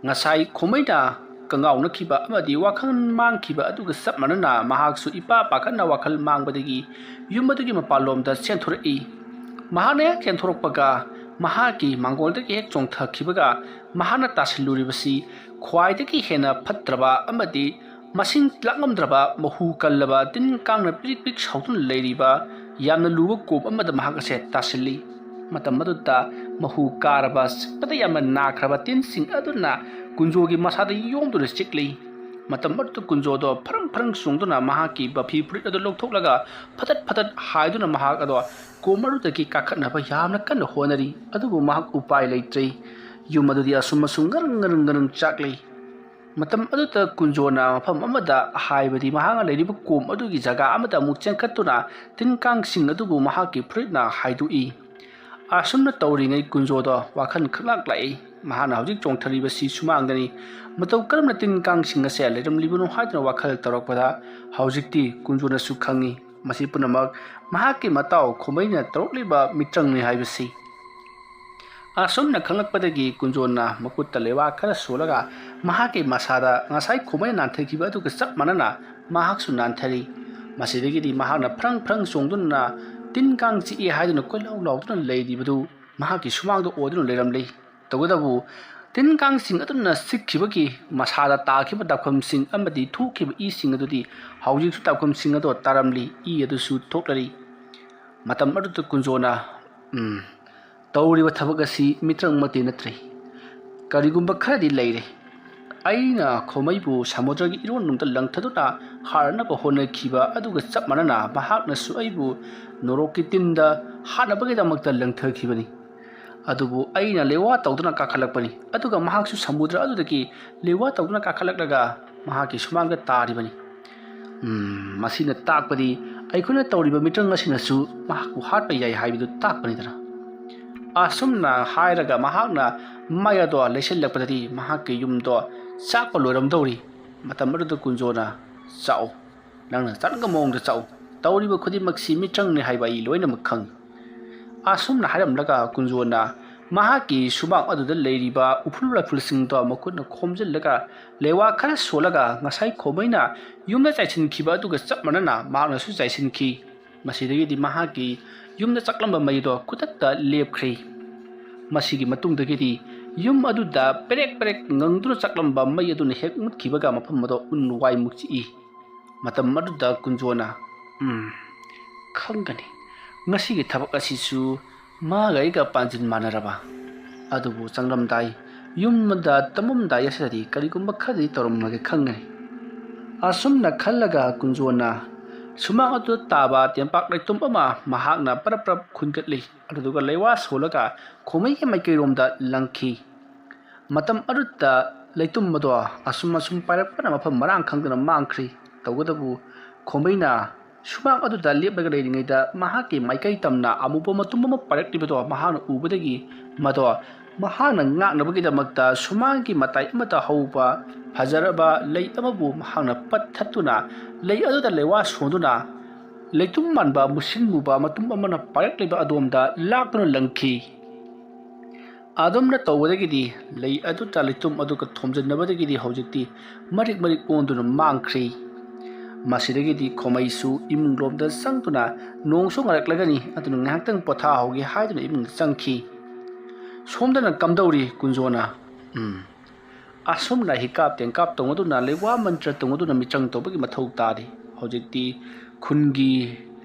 ꯉꯁꯥꯏ ꯈꯣꯃꯩꯅ ꯀꯪꯉꯥꯎꯅꯈꯤꯕ ꯑꯃꯗꯤ ꯋꯥꯈꯜ ꯃꯥꯡꯈꯤꯕ ꯑꯗꯨꯒ ꯆꯞ ꯃꯥꯟꯅꯅ ꯃꯍꯥꯛꯁꯨ ꯏꯄꯥ ꯄꯥꯈꯠꯅ ꯋꯥꯈꯜ ꯃꯥꯡꯕꯗꯒꯤ ꯌꯨꯝ ꯑꯗꯨꯒꯤ ꯃꯄꯥꯟꯂꯣꯝꯗ ꯆꯦꯟꯊꯣꯔꯛꯏ꯫ ꯃꯍꯥꯛꯅ ꯍꯦꯛ ꯆꯦꯟꯊꯣꯔꯛꯄꯒ ꯃꯍꯥꯛꯀꯤ ꯃꯥꯡꯒꯣꯜꯗꯒꯤ ꯍꯦꯛ ꯆꯣꯡꯊꯈꯤꯕꯒ ꯃꯍꯥꯛꯅ ꯇꯥꯁꯤꯜꯂꯨꯔꯤꯕꯁꯤ ꯈ꯭ꯋꯥꯏꯗꯒꯤ ꯍꯦꯟꯅ ꯐꯠꯇ꯭ꯔꯕ ꯑꯃꯗꯤ ꯃꯁꯤꯡ ꯂꯥꯛꯉꯝꯗ꯭ꯔꯕ ꯃꯍꯨ ꯀꯜꯂꯕ ꯇꯤꯟ ꯀꯥꯡꯅ ꯄꯤꯔꯤꯛ ꯄꯤꯔꯤꯛ ꯁꯧꯗꯨꯅ ꯂꯩꯔꯤꯕ ꯌꯥꯝꯅ ꯂꯨꯕ ꯀꯣꯝ ꯑꯃꯗ ꯃꯍꯥꯛ ꯑꯁꯦ ꯇꯥꯁꯤꯜꯂꯤ꯫ ꯃꯇꯝ ꯑꯗꯨꯗ ꯃꯍꯨ ꯀꯥꯔꯕ ꯆꯤꯛꯄꯗ ꯌꯥꯝꯅ ꯅꯥꯈ꯭ꯔꯕ ꯇꯤꯟꯁꯤꯡ ꯑꯗꯨꯅ ꯀꯨꯟꯖꯣꯒꯤ ꯃꯁꯥꯗ ꯌꯣꯝꯗꯨꯅ ꯆꯤꯛꯂꯤ꯫ ꯃꯇꯝ ꯑꯗꯨꯗ ꯀꯨꯟꯖꯣꯗꯣ ꯐꯔꯪ ꯐꯔꯪ ꯆꯣꯡꯗꯨꯅ ꯃꯍꯥꯛꯀꯤ ꯃꯐꯤ ꯐꯨꯔꯤꯠ ꯑꯗꯨ ꯂꯧꯊꯣꯛꯂꯒ ꯐꯗꯠ ꯐꯗꯠ ꯍꯥꯏꯗꯨꯅ ꯃꯍꯥꯛ ꯑꯗꯣ ꯀꯣꯝ ꯑꯗꯨꯗꯒꯤ ꯀꯥꯈꯠꯅꯕ ꯌꯥꯝꯅ ꯀꯟꯅ ꯍꯣꯠꯅꯔꯤ꯫ ꯑꯗꯨꯕꯨ ꯃꯍꯥꯛ ꯎꯄꯥꯏ ꯂꯩꯇ꯭ꯔꯦ꯫ ꯌꯨꯝ ꯑꯗꯨꯗꯤ ꯑꯁꯨꯝ ꯑꯁꯨꯝ ꯉꯔꯪ ꯉꯔꯪ ꯉꯔꯪ ꯆꯥꯛꯂꯤ꯫ ꯃꯇꯝ ꯑꯗꯨꯗ ꯀꯨꯟꯖꯣꯅ ꯃꯐꯝ ꯑꯃꯗ, ꯍꯥꯏꯕꯗꯤ ꯃꯍꯥꯛꯅ ꯂꯩꯔꯤꯕ ꯀꯣꯝ ꯑꯗꯨꯒꯤ ꯖꯒꯥ ꯑꯃꯗ ꯑꯃꯨꯛ ꯆꯦꯟꯈꯠꯇꯨꯅ ꯇꯤꯟ ꯀꯥꯡꯁꯤꯡ ꯑꯗꯨꯕꯨ ꯃꯍꯥꯛꯀꯤ ꯐꯨꯔꯤꯠꯅ ꯍꯥꯏꯗꯣꯛꯏ꯫ ꯑꯁꯨꯝꯅ ꯇꯧꯔꯤꯉꯩ ꯀꯨꯟꯖꯣꯗꯣ ꯋꯥꯈꯜ ꯈꯪꯂꯥꯛ ꯂꯥꯛꯏ꯫ ꯃꯍꯥꯛꯅ ꯍꯧꯖꯤꯛ ꯆꯣꯡꯊꯔꯤꯕꯁꯤ ꯁꯨꯃꯥꯡꯗꯅꯤ꯫ ꯃꯇꯧ ꯀꯔꯝꯅ ꯇꯤꯟ ꯀꯥꯡꯁꯤꯡ ꯑꯁꯦ ꯂꯩꯔꯝꯂꯤꯕꯅꯣ ꯍꯥꯏꯗꯨꯅ ꯋꯥꯈꯜ ꯇꯧꯔꯛꯄꯗ ꯍꯧꯖꯤꯛꯇꯤ ꯀꯨꯟꯖꯣꯅꯁꯨ ꯈꯪꯏ꯫ ꯃꯁꯤ ꯄꯨꯝꯅꯃꯛ ꯃꯍꯥꯛꯀꯤ ꯃꯇꯥꯎ ꯈꯣꯃꯩꯅ ꯇꯧꯔꯛꯂꯤꯕ ꯃꯤꯇ꯭ꯔꯪꯅꯤ ꯍꯥꯏꯕꯁꯤ꯫ ꯑꯁꯨꯝꯅ ꯈꯪꯂꯛꯄꯗꯒꯤ ꯀꯨꯟꯖꯣꯅ ꯃꯈꯨꯠꯇ ꯂꯩꯋꯥ ꯈꯔ ꯁꯣꯜꯂꯒ ꯃꯍꯥꯛꯀꯤ ꯃꯁꯥꯗ ꯉꯁꯥꯏ ꯈꯣꯃꯩꯅ ꯅꯥꯟꯊꯈꯤꯕ ꯑꯗꯨꯒ ꯆꯞ ꯃꯥꯟꯅꯅ ꯃꯍꯥꯛꯁꯨ ꯅꯥꯟꯊꯔꯤ꯫ ꯃꯁꯤꯗꯒꯤꯗꯤ ꯃꯍꯥꯛꯅ ꯐ꯭ꯔꯪ ꯐ꯭ꯔꯪ ꯆꯣꯡꯗꯨꯅ ꯇꯤꯟ ꯀꯥꯡ ꯆꯤꯛꯏ ꯍꯥꯏꯗꯨꯅ ꯀꯣꯏꯂꯥꯎ ꯂꯥꯎꯗꯨꯅ ꯂꯩꯔꯤꯕꯗꯨ ꯃꯍꯥꯛꯀꯤ ꯁꯨꯃꯥꯡꯗ ꯑꯣꯏꯗꯨꯅ ꯂꯩꯔꯝꯂꯤ꯫ ꯇꯧꯕꯇꯕꯨ ꯇꯤꯟ ꯀꯥꯡꯁꯤꯡ ꯑꯗꯨꯅ ꯆꯤꯛꯈꯤꯕꯒꯤ ꯃꯁꯥꯗ ꯇꯥꯈꯤꯕ ꯗꯥꯛꯐꯝꯁꯤꯡ ꯑꯃꯗꯤ ꯊꯣꯛꯈꯤꯕ ꯏꯁꯤꯡ ꯑꯗꯨꯗꯤ ꯍꯧꯖꯤꯛꯁꯨ ꯗꯥꯛꯐꯝꯁꯤꯡ ꯑꯗꯣ ꯇꯥꯔꯝꯂꯤ, ꯏ ꯑꯗꯨꯁꯨ ꯊꯣꯛꯂꯔꯤ꯫ ꯃꯇꯝ ꯑꯗꯨꯗ ꯀꯨꯟꯖꯣꯅ, "ꯎꯝ, ꯇꯧꯔꯤꯕ ꯊꯕꯛ ꯑꯁꯤ ꯃꯤꯇ꯭ꯔꯪꯃꯛꯇꯤ ꯅꯠꯇ꯭ꯔꯦ꯫ ꯀꯔꯤꯒꯨꯝꯕ ꯈꯔꯗꯤ ꯂꯩꯔꯦ꯫ ꯑꯩꯅ ꯈꯣꯃꯩꯕꯨ ꯁꯃꯨꯗ꯭ꯔꯒꯤ ꯏꯔꯣꯟꯅꯨꯡꯗ ꯂꯪꯊꯗꯨꯅ ꯍꯥꯠꯅꯕ ꯍꯣꯠꯅꯈꯤꯕ ꯑꯗꯨꯒ ꯆꯞ ꯃꯥꯟꯅꯅ ꯃꯍꯥꯛꯅꯁꯨ ꯑꯩꯕꯨ ꯅꯣꯔꯣꯛꯀꯤ ꯇꯤꯟꯗ ꯍꯥꯠꯅꯕꯒꯤꯗꯃꯛꯇ ꯂꯪꯊꯈꯤꯕꯅꯤ꯫ ꯑꯗꯨꯕꯨ ꯑꯩꯅ ꯂꯦꯋꯥ ꯇꯧꯗꯨꯅ ꯀꯥꯈꯠꯂꯛꯄꯅꯤ, ꯑꯗꯨꯒ ꯃꯍꯥꯛꯁꯨ ꯁꯃꯨꯗ꯭ꯔ ꯑꯗꯨꯗꯒꯤ ꯂꯦꯋꯥ ꯇꯧꯗꯨꯅ ꯀꯥꯈꯠꯂꯛꯂꯒ ꯃꯍꯥꯛꯀꯤ ꯁꯨꯃꯥꯡꯗ ꯇꯥꯔꯤꯕꯅꯤ꯫ ꯎꯝ, ꯃꯁꯤꯅ ꯇꯥꯛꯄꯗꯤ ꯑꯩꯈꯣꯏꯅ ꯇꯧꯔꯤꯕ ꯃꯤꯇ꯭ꯔꯪ ꯑꯁꯤꯅꯁꯨ ꯃꯍꯥꯛꯄꯨ ꯍꯥꯠꯄ ꯌꯥꯏ ꯍꯥꯏꯕꯗꯨ ꯇꯥꯛꯄꯅꯤꯗꯅ꯫" ꯑꯁꯨꯝꯅ ꯍꯥꯏꯔꯒ ꯃꯍꯥꯛꯅ ꯃꯩ ꯑꯗꯣ ꯂꯩꯁꯤꯜꯂꯛꯄꯗꯗꯤ ꯃꯍꯥꯛꯀꯤ ꯌꯨꯝꯗꯣ ꯆꯥꯛꯄ ꯂꯣꯏꯔꯝꯗꯧꯔꯤ꯫ ꯃꯇꯝ ꯑꯗꯨꯗ ꯀꯨꯟꯖꯣꯅ, "ꯆꯥꯛꯎ, ꯅꯪꯅ ꯆꯥꯅꯤꯡꯕ ꯃꯑꯣꯡꯗ ꯆꯥꯛꯎ꯫ ꯇꯧꯔꯤꯕ ꯈꯨꯗꯤꯡꯃꯛꯁꯤ ꯃꯤꯇ꯭ꯔꯪꯅꯤ ꯍꯥꯏꯕ ꯑꯩ ꯂꯣꯏꯅꯃꯛ ꯈꯪꯏ꯫" ꯑꯁꯨꯝꯅ ꯍꯥꯏꯔꯝꯂꯒ ꯀꯨꯟꯖꯣꯅ ꯃꯍꯥꯛꯀꯤ ꯁꯨꯃꯥꯡ ꯑꯗꯨꯗ ꯂꯩꯔꯤꯕ ꯎꯐꯨꯜ ꯋꯥꯏꯐꯨꯜꯁꯤꯡꯗꯣ ꯃꯈꯨꯠꯅ ꯈꯣꯝꯖꯤꯜꯂꯒ ꯂꯦꯋꯥ ꯈꯔ ꯁꯣꯜꯂꯒ ꯉꯁꯥꯏ ꯈꯣꯃꯩꯅ ꯌꯨꯝꯗ ꯆꯥꯏꯁꯤꯟꯈꯤꯕ ꯑꯗꯨꯒ ꯆꯞ ꯃꯥꯟꯅꯅ ꯃꯍꯥꯛꯅꯁꯨ ꯆꯥꯏꯁꯤꯟꯈꯤ꯫ ꯃꯁꯤꯗꯒꯤꯗꯤ ꯃꯍꯥꯛꯀꯤ ꯌꯨꯝꯗ ꯆꯥꯛꯂꯝꯕ ꯃꯩꯗꯣ ꯈꯨꯗꯛꯇ ꯂꯦꯞꯈ꯭ꯔꯦ꯫ ꯃꯁꯤꯒꯤ ꯃꯇꯨꯡꯗꯒꯤꯗꯤ ꯌꯨꯝ ꯑꯗꯨꯗ ꯄꯦꯔꯦꯛ ꯄꯦꯔꯦꯛ ꯉꯪꯗꯨꯅ ꯆꯥꯛꯂꯝꯕ ꯃꯩ ꯑꯗꯨꯅ ꯍꯦꯛ ꯃꯨꯠꯈꯤꯕꯒ ꯃꯐꯝ ꯑꯗꯣ ꯎꯟ ꯋꯥꯏꯃꯨꯛ ꯆꯤꯛꯏ꯫ ꯃꯇꯝ ꯑꯗꯨꯗ ꯀꯨꯟꯖꯣꯅ, "ꯎꯝ, ꯈꯪꯒꯅꯤ꯫ ꯉꯁꯤꯒꯤ ꯊꯕꯛ ꯑꯁꯤꯁꯨ ꯃꯥꯒ ꯑꯩꯒ ꯄꯥꯟꯖꯤꯟ ꯃꯥꯟꯅꯔꯕ꯫ ꯑꯗꯨꯕꯨ ꯆꯪꯂꯝꯗꯥꯏ, ꯌꯨꯝꯗ ꯇꯨꯝꯃꯝꯗꯥꯏ ꯑꯁꯤꯗꯗꯤ ꯀꯔꯤꯒꯨꯝꯕ ꯈꯔꯗꯤ ꯇꯧꯔꯝꯃꯒꯦ ꯈꯪꯒꯅꯤ꯫" ꯑꯁꯨꯝꯅ ꯈꯜꯂꯒ ꯀꯨꯟꯖꯣꯅ ꯁꯨꯃꯥꯡ ꯑꯗꯨꯗ ꯇꯥꯕ ꯇꯦꯝꯄꯥꯛ ꯂꯩꯇꯨꯝ ꯑꯃ ꯃꯍꯥꯛꯅ ꯄꯔꯞ ꯄꯔꯞ ꯈꯨꯟꯒꯠꯂꯤ꯫ ꯑꯗꯨꯗꯨꯒ ꯂꯩꯋꯥ ꯁꯣꯜꯂꯒ ꯈꯣꯃꯩꯒꯤ ꯃꯥꯏꯀꯩꯔꯣꯝꯗ ꯂꯪꯈꯤ꯫ ꯃꯇꯝ ꯑꯗꯨꯗ ꯂꯩꯇꯨꯝ ꯑꯗꯣ ꯑꯁꯨꯝ ꯑꯁꯨꯝ ꯄꯥꯏꯔꯛꯄꯅ ꯃꯐꯝ ꯃꯔꯥꯡ ꯈꯪꯗꯅ ꯃꯥꯡꯈ꯭ꯔꯤ꯫ ꯇꯧꯕꯇꯕꯨ ꯈꯣꯃꯩꯅ ꯁꯨꯃꯥꯡ ꯑꯗꯨꯗ ꯂꯦꯞꯂꯒ ꯂꯩꯔꯤꯉꯩꯗ ꯃꯍꯥꯛꯀꯤ ꯃꯥꯏꯀꯩ ꯇꯝꯅ ꯑꯃꯨꯕ ꯃꯇꯨꯝ ꯑꯃ ꯄꯥꯏꯔꯛꯂꯤꯕꯗꯣ ꯃꯍꯥꯛꯅ ꯎꯕꯗꯒꯤ ꯃꯗꯣ ꯃꯍꯥꯛꯅ ꯉꯥꯛꯅꯕꯒꯤꯗꯃꯛꯇ ꯁꯨꯃꯥꯡꯒꯤ ꯃꯇꯥꯏ ꯑꯃꯗ ꯍꯧꯕ ꯐꯖꯔꯕ ꯂꯩ ꯑꯃꯕꯨ ꯃꯍꯥꯛꯅ ꯄꯠꯊꯠꯇꯨꯅ ꯂꯩ ꯑꯗꯨꯗ ꯂꯩꯋꯥ ꯁꯣꯟꯗꯨꯅ ꯂꯩꯇꯨꯝ ꯃꯥꯟꯕ ꯃꯨꯁꯤꯟ ꯃꯨꯕ ꯃꯇꯨꯝ ꯑꯃꯅ ꯄꯥꯏꯔꯛꯂꯤꯕ ꯑꯗꯣꯝꯗ ꯂꯥꯛꯇꯨꯅ ꯂꯪꯈꯤ꯫ ꯑꯗꯨꯝꯅ ꯇꯧꯕꯗꯒꯤꯗꯤ ꯂꯩ ꯑꯗꯨꯗ ꯂꯩꯇꯨꯝ ꯑꯗꯨꯒ ꯊꯣꯝꯖꯤꯟꯅꯕꯗꯒꯤꯗꯤ ꯍꯧꯖꯤꯛꯇꯤ ꯃꯔꯤꯛ ꯃꯔꯤꯛ ꯑꯣꯟꯗꯨꯅ ꯃꯥꯡꯈ꯭ꯔꯤ꯫ ꯃꯁꯤꯗꯒꯤꯗꯤ ꯈꯣꯃꯩꯁꯨ ꯏꯃꯨꯡꯂꯣꯝꯗ ꯆꯪꯗꯨꯅ ꯅꯣꯡꯁꯨ ꯉꯥꯔꯛꯂꯒꯅꯤ, ꯑꯗꯨꯅ ꯉꯥꯏꯍꯥꯛꯇꯪ ꯄꯣꯊꯥꯍꯧꯒꯦ ꯍꯥꯏꯗꯨꯅ ꯏꯃꯨꯡꯗ ꯆꯪꯈꯤ꯫ ꯁꯣꯝꯗꯅ ꯀꯝꯗꯧꯔꯤ ꯀꯨꯟꯖꯣꯅ? ꯎꯝ꯫ ꯑꯁꯨꯝꯅ ꯍꯤꯀꯥꯞ ꯇꯦꯡꯀꯥꯞ ꯇꯧꯅꯗꯨꯅ ꯂꯩꯋꯥ ꯃꯟꯇ꯭ꯔ ꯇꯧꯅꯗꯨꯅ ꯃꯤꯆꯪ ꯇꯧꯕꯒꯤ ꯃꯊꯧ ꯇꯥꯔꯤ꯫ ꯍꯧꯖꯤꯛꯇꯤ ꯈꯨꯟꯒꯤ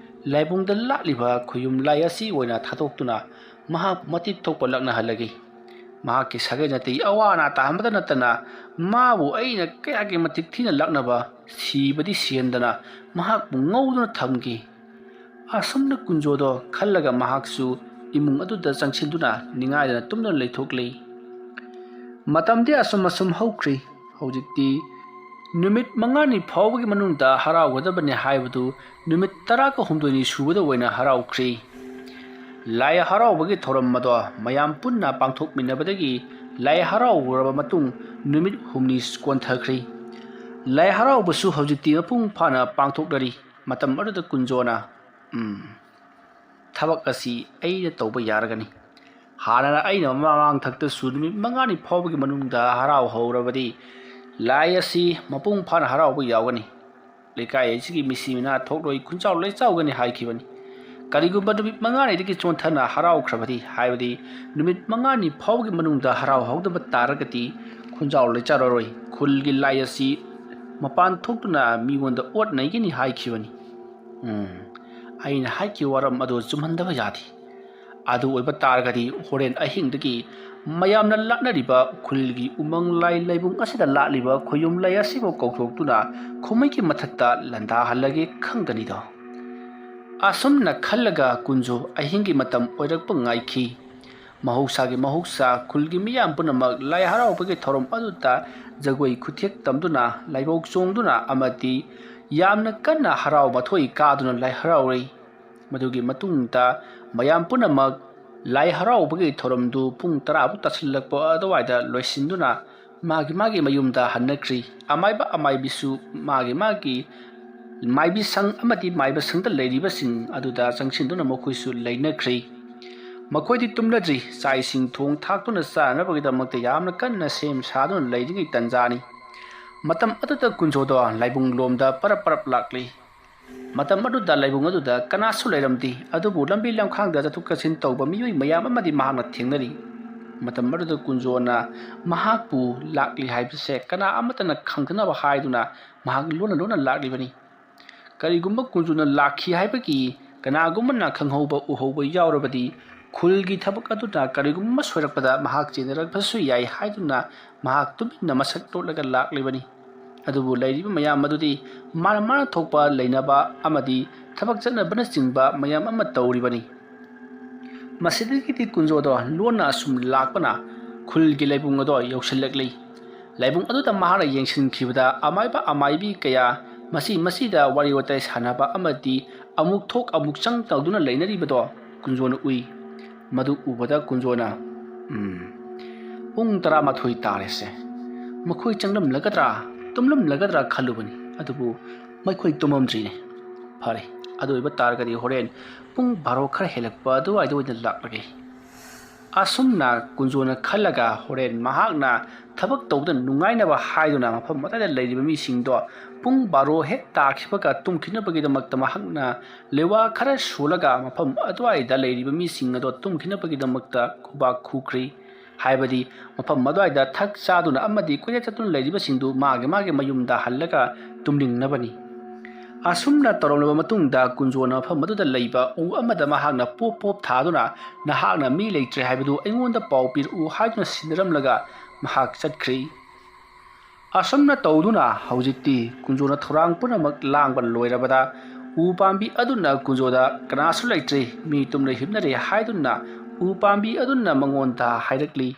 ꯂꯥꯏꯕꯨꯡꯗ ꯂꯥꯠꯂꯤꯕ ꯈꯨꯌꯨꯝ ꯂꯥꯏ ꯑꯁꯤ ꯑꯣꯏꯅ ꯊꯥꯗꯣꯛꯇꯨꯅ ꯃꯍꯥꯛ ꯃꯇꯤꯛ ꯊꯣꯛꯄ ꯂꯥꯛꯅꯍꯜꯂꯒꯦ꯫ ꯃꯍꯥꯛꯀꯤ ꯁꯥꯒꯩ ꯅꯥꯇꯩ ꯑꯋꯥ ꯑꯅꯥ ꯇꯥꯍꯟꯕꯗ ꯅꯠꯇꯅ ꯃꯥꯕꯨ ꯑꯩꯅ ꯀꯌꯥꯒꯤ ꯃꯇꯤꯛ ꯊꯤꯅ ꯂꯥꯛꯅꯕ, ꯁꯤꯕꯗꯤ ꯁꯤꯍꯟꯗꯅ ꯃꯍꯥꯛꯄꯨ ꯉꯧꯗꯨꯅ ꯊꯝꯒꯦ꯫ ꯑꯁꯨꯝꯅ ꯀꯨꯟꯖꯣꯗꯣ ꯈꯜꯂꯒ ꯃꯍꯥꯛꯁꯨ ꯏꯃꯨꯡ ꯑꯗꯨꯗ ꯆꯪꯁꯤꯟꯗꯨꯅ ꯅꯤꯡꯉꯥꯏꯗꯅ ꯇꯨꯝꯗꯨꯅ ꯂꯩꯊꯣꯛꯂꯤ꯫ ꯃꯇꯝꯗꯤ ꯑꯁꯨꯝ ꯑꯁꯨꯝ ꯍꯧꯈ꯭ꯔꯤ꯫ ꯍꯧꯖꯤꯛꯇꯤ ꯅꯨꯃꯤꯠ ꯃꯉꯥꯅꯤ ꯐꯥꯎꯕꯒꯤ ꯃꯅꯨꯡꯗ ꯍꯔꯥꯎꯒꯗꯕꯅꯤ ꯍꯥꯏꯕꯗꯨ ꯅꯨꯃꯤꯠ ꯇꯔꯥꯒ ꯍꯨꯝꯗꯣꯏꯅꯤ ꯁꯨꯕꯗ ꯑꯣꯏꯅ ꯍꯔꯥꯎꯈ꯭ꯔꯤ꯫ ꯂꯥꯏ ꯍꯔꯥꯎꯕꯒꯤ ꯊꯧꯔꯝ ꯑꯗꯣ ꯃꯌꯥꯝ ꯄꯨꯟꯅ ꯄꯥꯡꯊꯣꯛꯃꯤꯟꯅꯕꯗꯒꯤ ꯂꯥꯏ ꯍꯔꯥꯎꯔꯕ ꯃꯇꯨꯡ ꯅꯨꯃꯤꯠ ꯍꯨꯝꯅꯤ ꯀꯣꯟꯊꯈ꯭ꯔꯤ꯫ ꯂꯥꯏ ꯍꯔꯥꯎꯕꯁꯨ ꯍꯧꯖꯤꯛꯇꯤ ꯃꯄꯨꯡ ꯐꯥꯅ ꯄꯥꯡꯊꯣꯛꯅꯔꯤ꯫ ꯃꯇꯝ ꯑꯗꯨꯗ ꯀꯨꯟꯖꯣꯅ, "ꯎꯝ, ꯊꯕꯛ ꯑꯁꯤ ꯑꯩꯅ ꯇꯧꯕ ꯌꯥꯔꯒꯅꯤ꯫ ꯍꯥꯟꯅꯅ ꯑꯩꯅ ꯃꯃꯥꯡ ꯊꯛꯇꯁꯨ ꯅꯨꯃꯤꯠ ꯃꯉꯥꯅꯤ ꯐꯥꯎꯕꯒꯤ ꯃꯅꯨꯡꯗ ꯍꯔꯥꯎ ꯍꯧꯔꯕꯗꯤ ꯂꯥꯏ ꯑꯁꯤ ꯃꯄꯨꯡ ꯐꯥꯅ ꯍꯔꯥꯎꯕ ꯌꯥꯎꯒꯅꯤ꯫ ꯂꯩꯀꯥꯏ ꯑꯁꯤꯒꯤ ꯃꯤꯁꯤ ꯃꯤꯅꯥ ꯊꯣꯛꯂꯣꯏ, ꯈꯨꯟꯖꯥꯎ ꯂꯩꯆꯥꯎꯒꯅꯤ" ꯍꯥꯏꯈꯤꯕꯅꯤ꯫ ꯀꯔꯤꯒꯨꯝꯕ ꯅꯨꯃꯤꯠ ꯃꯉꯥꯅꯤꯗꯒꯤ ꯆꯣꯟꯊꯅ ꯍꯔꯥꯎꯈ꯭ꯔꯕꯗꯤ, ꯍꯥꯏꯕꯗꯤ ꯅꯨꯃꯤꯠ ꯃꯉꯥꯅꯤ ꯐꯥꯎꯕꯒꯤ ꯃꯅꯨꯡꯗ ꯍꯔꯥꯎ ꯍꯧꯗꯕ ꯇꯥꯔꯒꯗꯤ ꯈꯨꯟꯖꯥꯎ ꯂꯩꯆꯥꯎꯔꯔꯣꯏ꯫ ꯈꯨꯜꯒꯤ ꯂꯥꯏ ꯑꯁꯤ ꯃꯄꯥꯟ ꯊꯣꯛꯇꯨꯅ ꯃꯤꯉꯣꯟꯗ ꯑꯣꯠ ꯅꯩꯒꯅꯤ ꯍꯥꯏꯈꯤꯕꯅꯤ꯫ ꯎꯝ, ꯑꯩꯅ ꯍꯥꯏꯈꯤꯕ ꯋꯥꯔꯝ ꯑꯗꯨ ꯆꯨꯝꯍꯟꯗꯕ ꯌꯥꯗꯦ꯫ ꯑꯗꯨ ꯑꯣꯏꯕ ꯇꯥꯔꯒꯗꯤ ꯍꯣꯔꯦꯟ ꯑꯍꯤꯡꯗꯒꯤ ꯃꯌꯥꯝꯅ ꯂꯥꯠꯅꯔꯤꯕ ꯈꯨꯜꯒꯤ ꯎꯃꯪ ꯂꯥꯏ ꯂꯩꯕꯨꯡ ꯑꯁꯤꯗ ꯂꯥꯠꯂꯤꯕ ꯈꯨꯌꯨꯝ ꯂꯥꯏ ꯑꯁꯤꯕꯨ ꯀꯧꯊꯣꯛꯇꯨꯅ ꯈꯨꯃꯩꯒꯤ ꯃꯊꯛꯇ ꯂꯥꯟꯗꯥꯍꯜꯂꯒꯦ ꯈꯪꯒꯅꯤꯗꯣ꯫ ꯑꯁꯨꯝꯅ ꯈꯜꯂꯒ ꯀꯨꯟꯖꯣ ꯑꯍꯤꯡꯒꯤ ꯃꯇꯝ ꯑꯣꯏꯔꯛꯄ ꯉꯥꯏꯈꯤ꯫ ꯃꯍꯧꯁꯥꯒꯤ ꯃꯍꯧꯁꯥ ꯈꯨꯜꯒꯤ ꯃꯤꯌꯥꯝ ꯄꯨꯝꯅꯃꯛ ꯂꯥꯏ ꯍꯔꯥꯎꯕꯒꯤ ꯊꯧꯔꯝ ꯑꯗꯨꯗ ꯖꯒꯣꯏ ꯈꯨꯊꯦꯛ ꯇꯝꯗꯨꯅ, ꯂꯥꯏꯕꯧ ꯆꯣꯡꯗꯨꯅ ꯑꯃꯗꯤ ꯌꯥꯝꯅ ꯀꯟꯅ ꯍꯔꯥꯎ ꯃꯊꯣꯏ ꯀꯥꯗꯨꯅ ꯂꯥꯏ ꯍꯔꯥꯎꯔꯤ꯫ ꯃꯗꯨꯒꯤ ꯃꯇꯨꯡꯗ ꯃꯌꯥꯝ ꯄꯨꯝꯅꯃꯛ ꯂꯥꯏ ꯍꯔꯥꯎꯕꯒꯤ ꯊꯧꯔꯝꯗꯨ ꯄꯨꯡ ꯇꯔꯥ ꯐꯥꯎ ꯇꯥꯁꯤꯜꯂꯛꯄ ꯑꯗꯨꯋꯥꯏꯗ ꯂꯣꯏꯁꯤꯟꯗꯨꯅ ꯃꯥꯒꯤ ꯃꯥꯒꯤ ꯃꯌꯨꯝꯗ ꯍꯟꯅꯈ꯭ꯔꯤ꯫ ꯑꯃꯥꯏꯕ ꯑꯃꯥꯏꯕꯤꯁꯨ ꯃꯥꯒꯤ ꯃꯥꯒꯤ ꯃꯥꯏꯕꯤ ꯁꯪ ꯑꯃꯗꯤ ꯃꯥꯏꯕ ꯁꯪꯗ ꯂꯩꯔꯤꯕꯁꯤꯡ ꯑꯗꯨꯗ ꯆꯪꯁꯤꯟꯗꯨꯅ ꯃꯈꯣꯏꯁꯨ ꯂꯩꯅꯈ꯭ꯔꯤ꯫ ꯃꯈꯣꯏꯗꯤ ꯇꯨꯝꯅꯗ꯭ꯔꯤ, ꯆꯥꯛ ꯏꯁꯤꯡ ꯊꯣꯡ ꯊꯥꯛꯇꯨꯅ ꯆꯥꯅꯕꯒꯤꯗꯃꯛꯇ ꯌꯥꯝꯅ ꯀꯟꯅ ꯁꯦꯝ ꯁꯥꯗꯨꯅ ꯂꯩꯔꯤꯉꯩ ꯇꯟꯖꯥꯅꯤ꯫ ꯃꯇꯝ ꯑꯗꯨꯗ ꯀꯨꯟꯖꯣꯗꯣ ꯂꯥꯏꯕꯨꯡ ꯂꯣꯝꯗ ꯄꯔꯞ ꯄꯔꯞ ꯂꯥꯛꯂꯤ꯫ ꯃꯇꯝ ꯑꯗꯨꯗ ꯂꯥꯏꯕꯨꯡ ꯑꯗꯨꯗ ꯀꯅꯥꯁꯨ ꯂꯩꯔꯝꯗꯦ, ꯑꯗꯨꯕꯨ ꯂꯝꯕꯤ ꯂꯝꯈꯥꯡꯗ ꯆꯠꯊꯣꯛ ꯆꯠꯁꯤꯟ ꯇꯧꯕ ꯃꯤꯑꯣꯏ ꯃꯌꯥꯝ ꯑꯃꯗꯤ ꯃꯍꯥꯛꯅ ꯊꯦꯡꯅꯔꯤ꯫ ꯃꯇꯝ ꯑꯗꯨꯗ ꯀꯨꯟꯖꯣꯅ ꯃꯍꯥꯛꯄꯨ ꯂꯥꯛꯂꯤ ꯍꯥꯏꯕꯁꯦ ꯀꯅꯥ ꯑꯃꯠꯇꯅ ꯈꯪꯗꯅꯕ ꯍꯥꯏꯗꯨꯅ ꯃꯍꯥꯛ ꯂꯣꯟꯅ ꯂꯣꯟꯅ ꯂꯥꯛꯂꯤꯕꯅꯤ꯫ ꯀꯔꯤꯒꯨꯝꯕ ꯀꯨꯟꯖꯣꯅ ꯂꯥꯛꯈꯤ ꯍꯥꯏꯕꯒꯤ ꯀꯅꯥꯒꯨꯝꯕꯅ ꯈꯪꯍꯧꯕ ꯎꯍꯧꯕ ꯌꯥꯎꯔꯕꯗꯤ, ꯈꯨꯜꯒꯤ ꯊꯕꯛ ꯑꯗꯨꯅ ꯀꯔꯤꯒꯨꯝꯕ ꯁꯣꯏꯔꯛꯄꯗ ꯃꯍꯥꯛ ꯆꯦꯟꯅꯔꯛꯄꯁꯨ ꯌꯥꯏ ꯍꯥꯏꯗꯨꯅ ꯃꯍꯥꯛ ꯇꯨꯃꯤꯟꯅ ꯃꯁꯛ ꯂꯣꯠꯂꯒ ꯂꯥꯛꯂꯤꯕꯅꯤ꯫ ꯑꯗꯨꯕꯨ ꯂꯩꯔꯤꯕ ꯃꯌꯥꯝ ꯑꯗꯨꯗꯤ ꯃꯥꯅ ꯃꯥꯅ ꯊꯣꯛꯄ ꯂꯩꯅꯕ ꯑꯃꯗꯤ ꯊꯕꯛ ꯆꯠꯅꯕꯅꯆꯤꯡꯕ ꯃꯌꯥꯝ ꯑꯃ ꯇꯧꯔꯤꯕꯅꯤ꯫ ꯃꯁꯤꯗꯒꯤꯗꯤ ꯀꯨꯟꯖꯣꯗꯣ ꯂꯣꯟꯅ ꯑꯁꯨꯝ ꯂꯥꯛꯄꯅ ꯈꯨꯜꯒꯤ ꯂꯩꯕꯨꯡ ꯑꯗꯣ ꯌꯧꯁꯤꯜꯂꯛꯂꯤ꯫ ꯂꯩꯕꯨꯡ ꯑꯗꯨꯗ ꯃꯍꯥꯛꯅ ꯌꯦꯡꯁꯤꯟꯈꯤꯕꯗ ꯑꯃꯥꯏꯕ ꯑꯃꯥꯏꯕꯤ ꯀꯌꯥ ꯃꯆꯤ ꯃꯆꯤꯗ ꯋꯥꯔꯤ ꯋꯥꯇꯥꯏ ꯁꯥꯟꯅꯕ ꯑꯃꯗꯤ ꯑꯃꯨꯛ ꯊꯣꯛ ꯑꯃꯨꯛ ꯆꯪ ꯇꯧꯗꯨꯅ ꯂꯩꯅꯔꯤꯕꯗꯣ ꯀꯨꯟꯖꯣꯅ ꯎꯏ꯫ ꯃꯗꯨ ꯎꯕꯗ ꯀꯨꯟꯖꯣꯅ, "ꯎꯝ, ꯄꯨꯡ ꯇꯔꯥꯃꯥꯊꯣꯏ ꯇꯥꯔꯦꯁꯦ꯫ ꯃꯈꯣꯏ ꯆꯪꯂꯝꯂꯒꯗ꯭ꯔꯥ, ꯇꯨꯝꯂꯝꯂꯒꯗ꯭ꯔꯥ ꯈꯜꯂꯨꯕꯅꯤ꯫ ꯑꯗꯨꯕꯨ ꯃꯈꯣꯏ ꯇꯨꯝꯃꯝꯗ꯭ꯔꯤꯅꯦ꯫ ꯐꯔꯦ, ꯑꯗꯨ ꯑꯣꯏꯕ ꯇꯥꯔꯒꯗꯤ ꯍꯣꯔꯦꯟ ꯄꯨꯡ ꯕꯥꯔꯣ ꯈꯔ ꯍꯦꯜꯂꯛꯄ ꯑꯗꯨꯋꯥꯏꯗ ꯑꯣꯏꯅ ꯂꯥꯛꯂꯒꯦ"꯫ ꯑꯁꯨꯝꯅ ꯀꯨꯟꯖꯣꯅ ꯈꯜꯂꯒ ꯍꯣꯔꯦꯟ ꯃꯍꯥꯛꯅ ꯊꯕꯛ ꯇꯧꯕꯗ ꯅꯨꯡꯉꯥꯏꯅꯕ ꯍꯥꯏꯗꯨꯅ ꯃꯐꯝ ꯑꯗꯨꯗ ꯂꯩꯔꯤꯕ ꯃꯤꯁꯤꯡꯗꯣ ꯄꯨꯡ ꯕꯥꯔꯣ ꯍꯦꯛ ꯇꯥꯈꯤꯕꯒ ꯇꯨꯝꯈꯤꯅꯕꯒꯤꯗꯃꯛꯇ ꯃꯍꯥꯛꯅ ꯂꯦꯋꯥ ꯈꯔ ꯁꯣꯜꯂꯒ ꯃꯐꯝ ꯑꯗꯨꯋꯥꯏꯗ ꯂꯩꯔꯤꯕ ꯃꯤꯁꯤꯡ ꯑꯗꯣ ꯇꯨꯝꯈꯤꯅꯕꯒꯤꯗꯃꯛꯇ ꯈꯨꯕꯥꯛ ꯈꯨꯈ꯭ꯔꯤ꯫ ꯍꯥꯏꯕꯗꯤ ꯃꯐꯝ ꯑꯗꯨꯋꯥꯏꯗ ꯊꯛ ꯆꯥꯗꯨꯅ ꯑꯃꯗꯤ ꯀꯣꯏꯆꯠ ꯆꯠꯇꯨꯅ ꯂꯩꯔꯤꯕꯁꯤꯡꯗꯨ ꯃꯥꯒꯤ ꯃꯥꯒꯤ ꯃꯌꯨꯝꯗ ꯍꯜꯂꯒ ꯇꯨꯝꯅꯤꯡꯅꯕꯅꯤ꯫ ꯑꯁꯨꯝꯅ ꯇꯧꯔꯝꯂꯕ ꯃꯇꯨꯡꯗ ꯀꯨꯟꯖꯣꯅ ꯃꯐꯝ ꯑꯗꯨꯗ ꯂꯩꯕ ꯎ ꯑꯃꯗ ꯃꯍꯥꯛꯅ ꯄꯣꯞ ꯄꯣꯞ ꯊꯥꯗꯨꯅ, "ꯅꯍꯥꯛꯅ ꯃꯤ ꯂꯩꯇ꯭ꯔꯦ ꯍꯥꯏꯕꯗꯨ ꯑꯩꯉꯣꯟꯗ ꯄꯥꯎ ꯄꯤꯔꯛꯎ" ꯍꯥꯏꯗꯨꯅ ꯁꯤꯟꯅꯔꯝꯂꯒ ꯃꯍꯥꯛ ꯆꯠꯈ꯭ꯔꯤ꯫ ꯑꯁꯨꯝꯅ ꯇꯧꯗꯨꯅ ꯍꯧꯖꯤꯛꯇꯤ ꯀꯨꯟꯖꯣꯅ ꯊꯧꯔꯥꯡ ꯄꯨꯝꯅꯃꯛ ꯂꯥꯡꯕ ꯂꯣꯏꯔꯕꯗ ꯎ ꯄꯥꯝꯕꯤ ꯑꯗꯨꯅ ꯀꯨꯟꯖꯣꯗ, "ꯀꯅꯥꯁꯨ ꯂꯩꯇ꯭ꯔꯦ, ꯃꯤ ꯇꯨꯝꯅ ꯍꯤꯞꯅꯔꯦ" ꯍꯥꯏꯗꯨꯅ ꯎ ꯄꯥꯝꯕꯤ ꯑꯗꯨꯅ ꯃꯉꯣꯟꯗ ꯍꯥꯏꯔꯛꯂꯤ꯫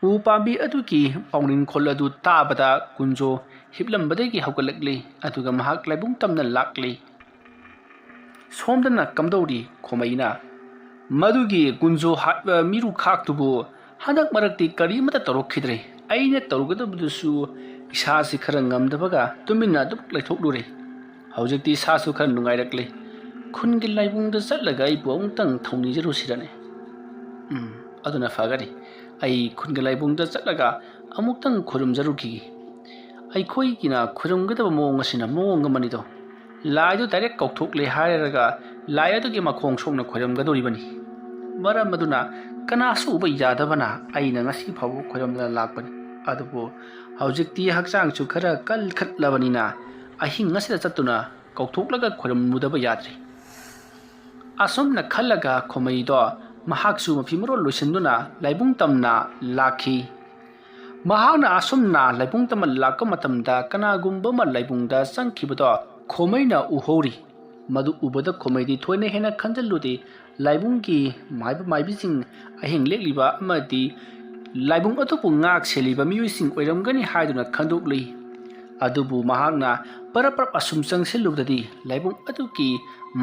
ꯎ ꯄꯥꯝꯕꯤ ꯑꯗꯨꯒꯤ ꯄꯥꯎꯅꯤꯡꯈꯣꯜ ꯑꯗꯨ ꯇꯥꯕꯗ ꯀꯨꯟꯖꯣ ꯍꯤꯞꯂꯝꯕꯗꯒꯤ ꯍꯧꯒꯠꯂꯛꯂꯤ, ꯑꯗꯨꯒ ꯃꯍꯥꯛ ꯂꯥꯏꯕꯨꯡ ꯇꯝꯅ ꯂꯥꯛꯂꯤ꯫ ꯁꯣꯝꯗꯅ ꯀꯝꯗꯧꯔꯤ ꯈꯣꯃꯩꯅ? ꯃꯗꯨꯒꯤ ꯀꯨꯟꯖꯣ ꯍꯥꯏꯕ ꯃꯤꯔꯨꯈꯥꯛꯇꯨꯕꯨ ꯍꯟꯗꯛ ꯃꯔꯛꯇꯤ ꯀꯔꯤꯃꯠꯇ ꯇꯧꯔꯛꯈꯤꯗ꯭ꯔꯦ꯫ ꯑꯩꯅ ꯇꯧꯔꯨꯒꯗꯕꯗꯨꯁꯨ ꯏꯁꯥꯁꯤ ꯈꯔ ꯉꯝꯗꯕꯒ ꯇꯨꯃꯤꯟꯅ ꯑꯗꯨꯝ ꯂꯩꯊꯣꯛꯂꯨꯔꯦ꯫ ꯍꯧꯖꯤꯛꯇꯤ ꯏꯁꯥꯁꯨ ꯈꯔ ꯅꯨꯡꯉꯥꯏꯔꯛꯂꯦ꯫ ꯈꯨꯟꯒꯤ ꯂꯥꯏꯕꯨꯡꯗ ꯆꯠꯂꯒ ꯑꯩꯕꯨ ꯑꯃꯨꯛꯇꯪ ꯊꯧꯅꯤꯖꯔꯨꯁꯤꯔꯅꯦ? ꯎꯝ, ꯑꯗꯨꯅ ꯐꯒꯅꯤ꯫ ꯑꯩ ꯈꯨꯟꯒꯤ ꯂꯥꯏꯕꯨꯡꯗ ꯆꯠꯂꯒ ꯑꯃꯨꯛꯇꯪ ꯈꯨꯔꯨꯝꯖꯔꯨꯈꯤꯒꯦ꯫ ꯑꯩꯈꯣꯏꯒꯤꯅ ꯈꯨꯔꯨꯝꯒꯗꯕ ꯃꯑꯣꯡ ꯑꯁꯤꯅ ꯃꯑꯣꯡ ꯑꯃꯅꯤꯗꯣ꯫ ꯂꯥꯏꯗꯨ ꯗꯥꯏꯔꯦꯛ ꯀꯧꯊꯣꯛꯂꯦ ꯍꯥꯏꯔꯒ ꯂꯥꯏ ꯑꯗꯨꯒꯤ ꯃꯈꯣꯡ ꯁꯣꯛꯅ ꯈꯣꯏꯔꯝꯒꯗꯧꯔꯤꯕꯅꯤ꯫ ꯃꯔꯝ ꯑꯗꯨꯅ ꯀꯅꯥꯁꯨ ꯎꯕ ꯌꯥꯗꯕꯅ ꯑꯩꯅ ꯉꯁꯤ ꯐꯥꯎꯕ ꯈꯣꯏꯔꯝꯗꯅ ꯂꯥꯛꯄꯅꯤ꯫ ꯑꯗꯨꯕꯨ ꯍꯧꯖꯤꯛꯇꯤ ꯍꯛꯆꯥꯡꯁꯨ ꯈꯔ ꯀꯟꯈꯠꯂꯕꯅꯤꯅ ꯑꯍꯤꯡ ꯑꯁꯤꯗ ꯆꯠꯇꯨꯅ ꯀꯧꯊꯣꯛꯂꯒ ꯈꯣꯏꯔꯝꯃꯨꯗꯕ ꯌꯥꯗ꯭ꯔꯤ꯫ ꯑꯁꯨꯝꯅ ꯈꯜꯂꯒ ꯈꯣꯃꯩꯗꯣ ꯃꯍꯥꯛꯁꯨ ꯃꯐꯤ ꯃꯔꯣꯜ ꯂꯣꯏꯁꯤꯟꯗꯨꯅ ꯂꯥꯏꯕꯨꯡ ꯇꯝꯅ ꯂꯥꯛꯈꯤ꯫ ꯃꯍꯥꯛꯅ ꯑꯁꯨꯝꯅ ꯂꯥꯏꯕꯨꯡ ꯇꯝꯅ ꯂꯥꯛꯄ ꯃꯇꯝꯗ ꯀꯅꯥꯒꯨꯝꯕ ꯑꯃ ꯂꯥꯏꯕꯨꯡꯗ ꯆꯪꯈꯤꯕꯗꯣ ꯈꯣꯃꯩꯅ ꯎꯍꯧꯔꯤ꯫ ꯃꯗꯨ ꯎꯕꯗ ꯈꯣꯃꯩꯗꯤ ꯊꯣꯏꯅ ꯍꯦꯟꯅ ꯈꯟꯖꯤꯜꯂꯨꯗꯦ꯫ ꯂꯥꯏꯕꯨꯡꯒꯤ ꯃꯥꯏꯕ ꯃꯥꯏꯕꯤꯁꯤꯡ, ꯑꯍꯤꯡ ꯂꯦꯛꯂꯤꯕ ꯑꯃꯗꯤ ꯂꯥꯏꯕꯨꯡ ꯑꯗꯨꯕꯨ ꯉꯥꯛ ꯁꯦꯜꯂꯤꯕ ꯃꯤꯑꯣꯏꯁꯤꯡ ꯑꯣꯏꯔꯝꯒꯅꯤ ꯍꯥꯏꯗꯨꯅ ꯈꯟꯗꯣꯛꯂꯤ꯫ ꯑꯗꯨꯕꯨ ꯃꯍꯥꯛꯅ ꯄꯔꯞ ꯄꯔꯞ ꯑꯁꯨꯝ ꯆꯪꯁꯤꯜꯂꯨꯕꯗꯗꯤ ꯂꯥꯏꯕꯨꯡ ꯑꯗꯨꯒꯤ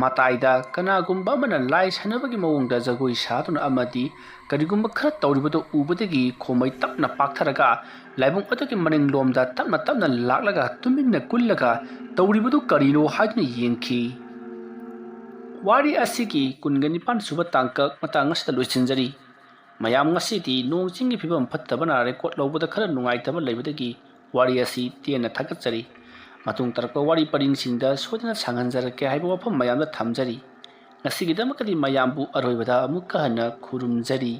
ꯃꯇꯥꯏꯗ ꯀꯅꯥꯒꯨꯝꯕ ꯑꯃꯅ ꯂꯥꯏ ꯁꯥꯟꯅꯕꯒꯤ ꯃꯑꯣꯡꯗ ꯖꯒꯣꯏ ꯁꯥꯗꯨꯅ ꯑꯃꯗꯤ ꯀꯔꯤꯒꯨꯝꯕ ꯈꯔ ꯇꯧꯔꯤꯕꯗꯨ ꯎꯕꯗꯒꯤ ꯈꯣꯃꯩ ꯇꯞꯅ ꯄꯥꯛꯊꯔꯒ ꯂꯥꯏꯕꯨꯡ ꯑꯗꯨꯒꯤ ꯃꯅꯤꯡꯂꯣꯝꯗ ꯇꯞꯅ ꯇꯞꯅ ꯂꯥꯛꯂꯒ ꯇꯨꯃꯤꯟꯅ ꯀꯨꯜꯂꯒ ꯇꯧꯔꯤꯕꯗꯨ ꯀꯔꯤꯅꯣ ꯍꯥꯏꯗꯨꯅ ꯌꯦꯡꯈꯤ꯫ ꯋꯥꯔꯤ ꯑꯁꯤꯒꯤ ꯀꯨꯟꯒ ꯅꯤꯄꯥꯟ ꯁꯨꯕ ꯇꯥꯡꯀꯛ ꯃꯇꯥꯡ ꯑꯁꯤꯗ ꯂꯣꯏꯁꯤꯟꯖꯔꯤ꯫ ꯃꯌꯥꯝ ꯉꯁꯤꯗꯤ ꯅꯣꯡ ꯆꯤꯡꯒꯤ ꯐꯤꯕꯝ ꯐꯠꯇꯕꯅ ꯔꯦꯀꯣꯔꯠ ꯂꯧꯕꯗ ꯈꯔ ꯅꯨꯡꯉꯥꯏꯇꯕ ꯂꯩꯕꯗꯒꯤ ꯋꯥꯔꯤ ꯑꯁꯤ ꯇꯦꯟꯅ ꯊꯥꯒꯠꯆꯔꯤ꯫ ꯃꯇꯨꯡ ꯇꯥꯔꯛꯄ ꯋꯥꯔꯤ ꯄꯔꯤꯡꯁꯤꯡꯗ ꯁꯣꯏꯗꯅ ꯁꯥꯡꯍꯟꯖꯔꯛꯀꯦ ꯍꯥꯏꯕ ꯋꯥꯐꯝ ꯃꯌꯥꯝꯗ ꯊꯝꯖꯔꯤ꯫ ꯉꯁꯤꯒꯤꯗꯃꯛꯇꯗꯤ ꯃꯌꯥꯝꯕꯨ ꯑꯔꯣꯏꯕꯗ ꯑꯃꯨꯛꯀ ꯍꯟꯅ ꯈꯨꯔꯨꯝꯖꯔꯤ꯫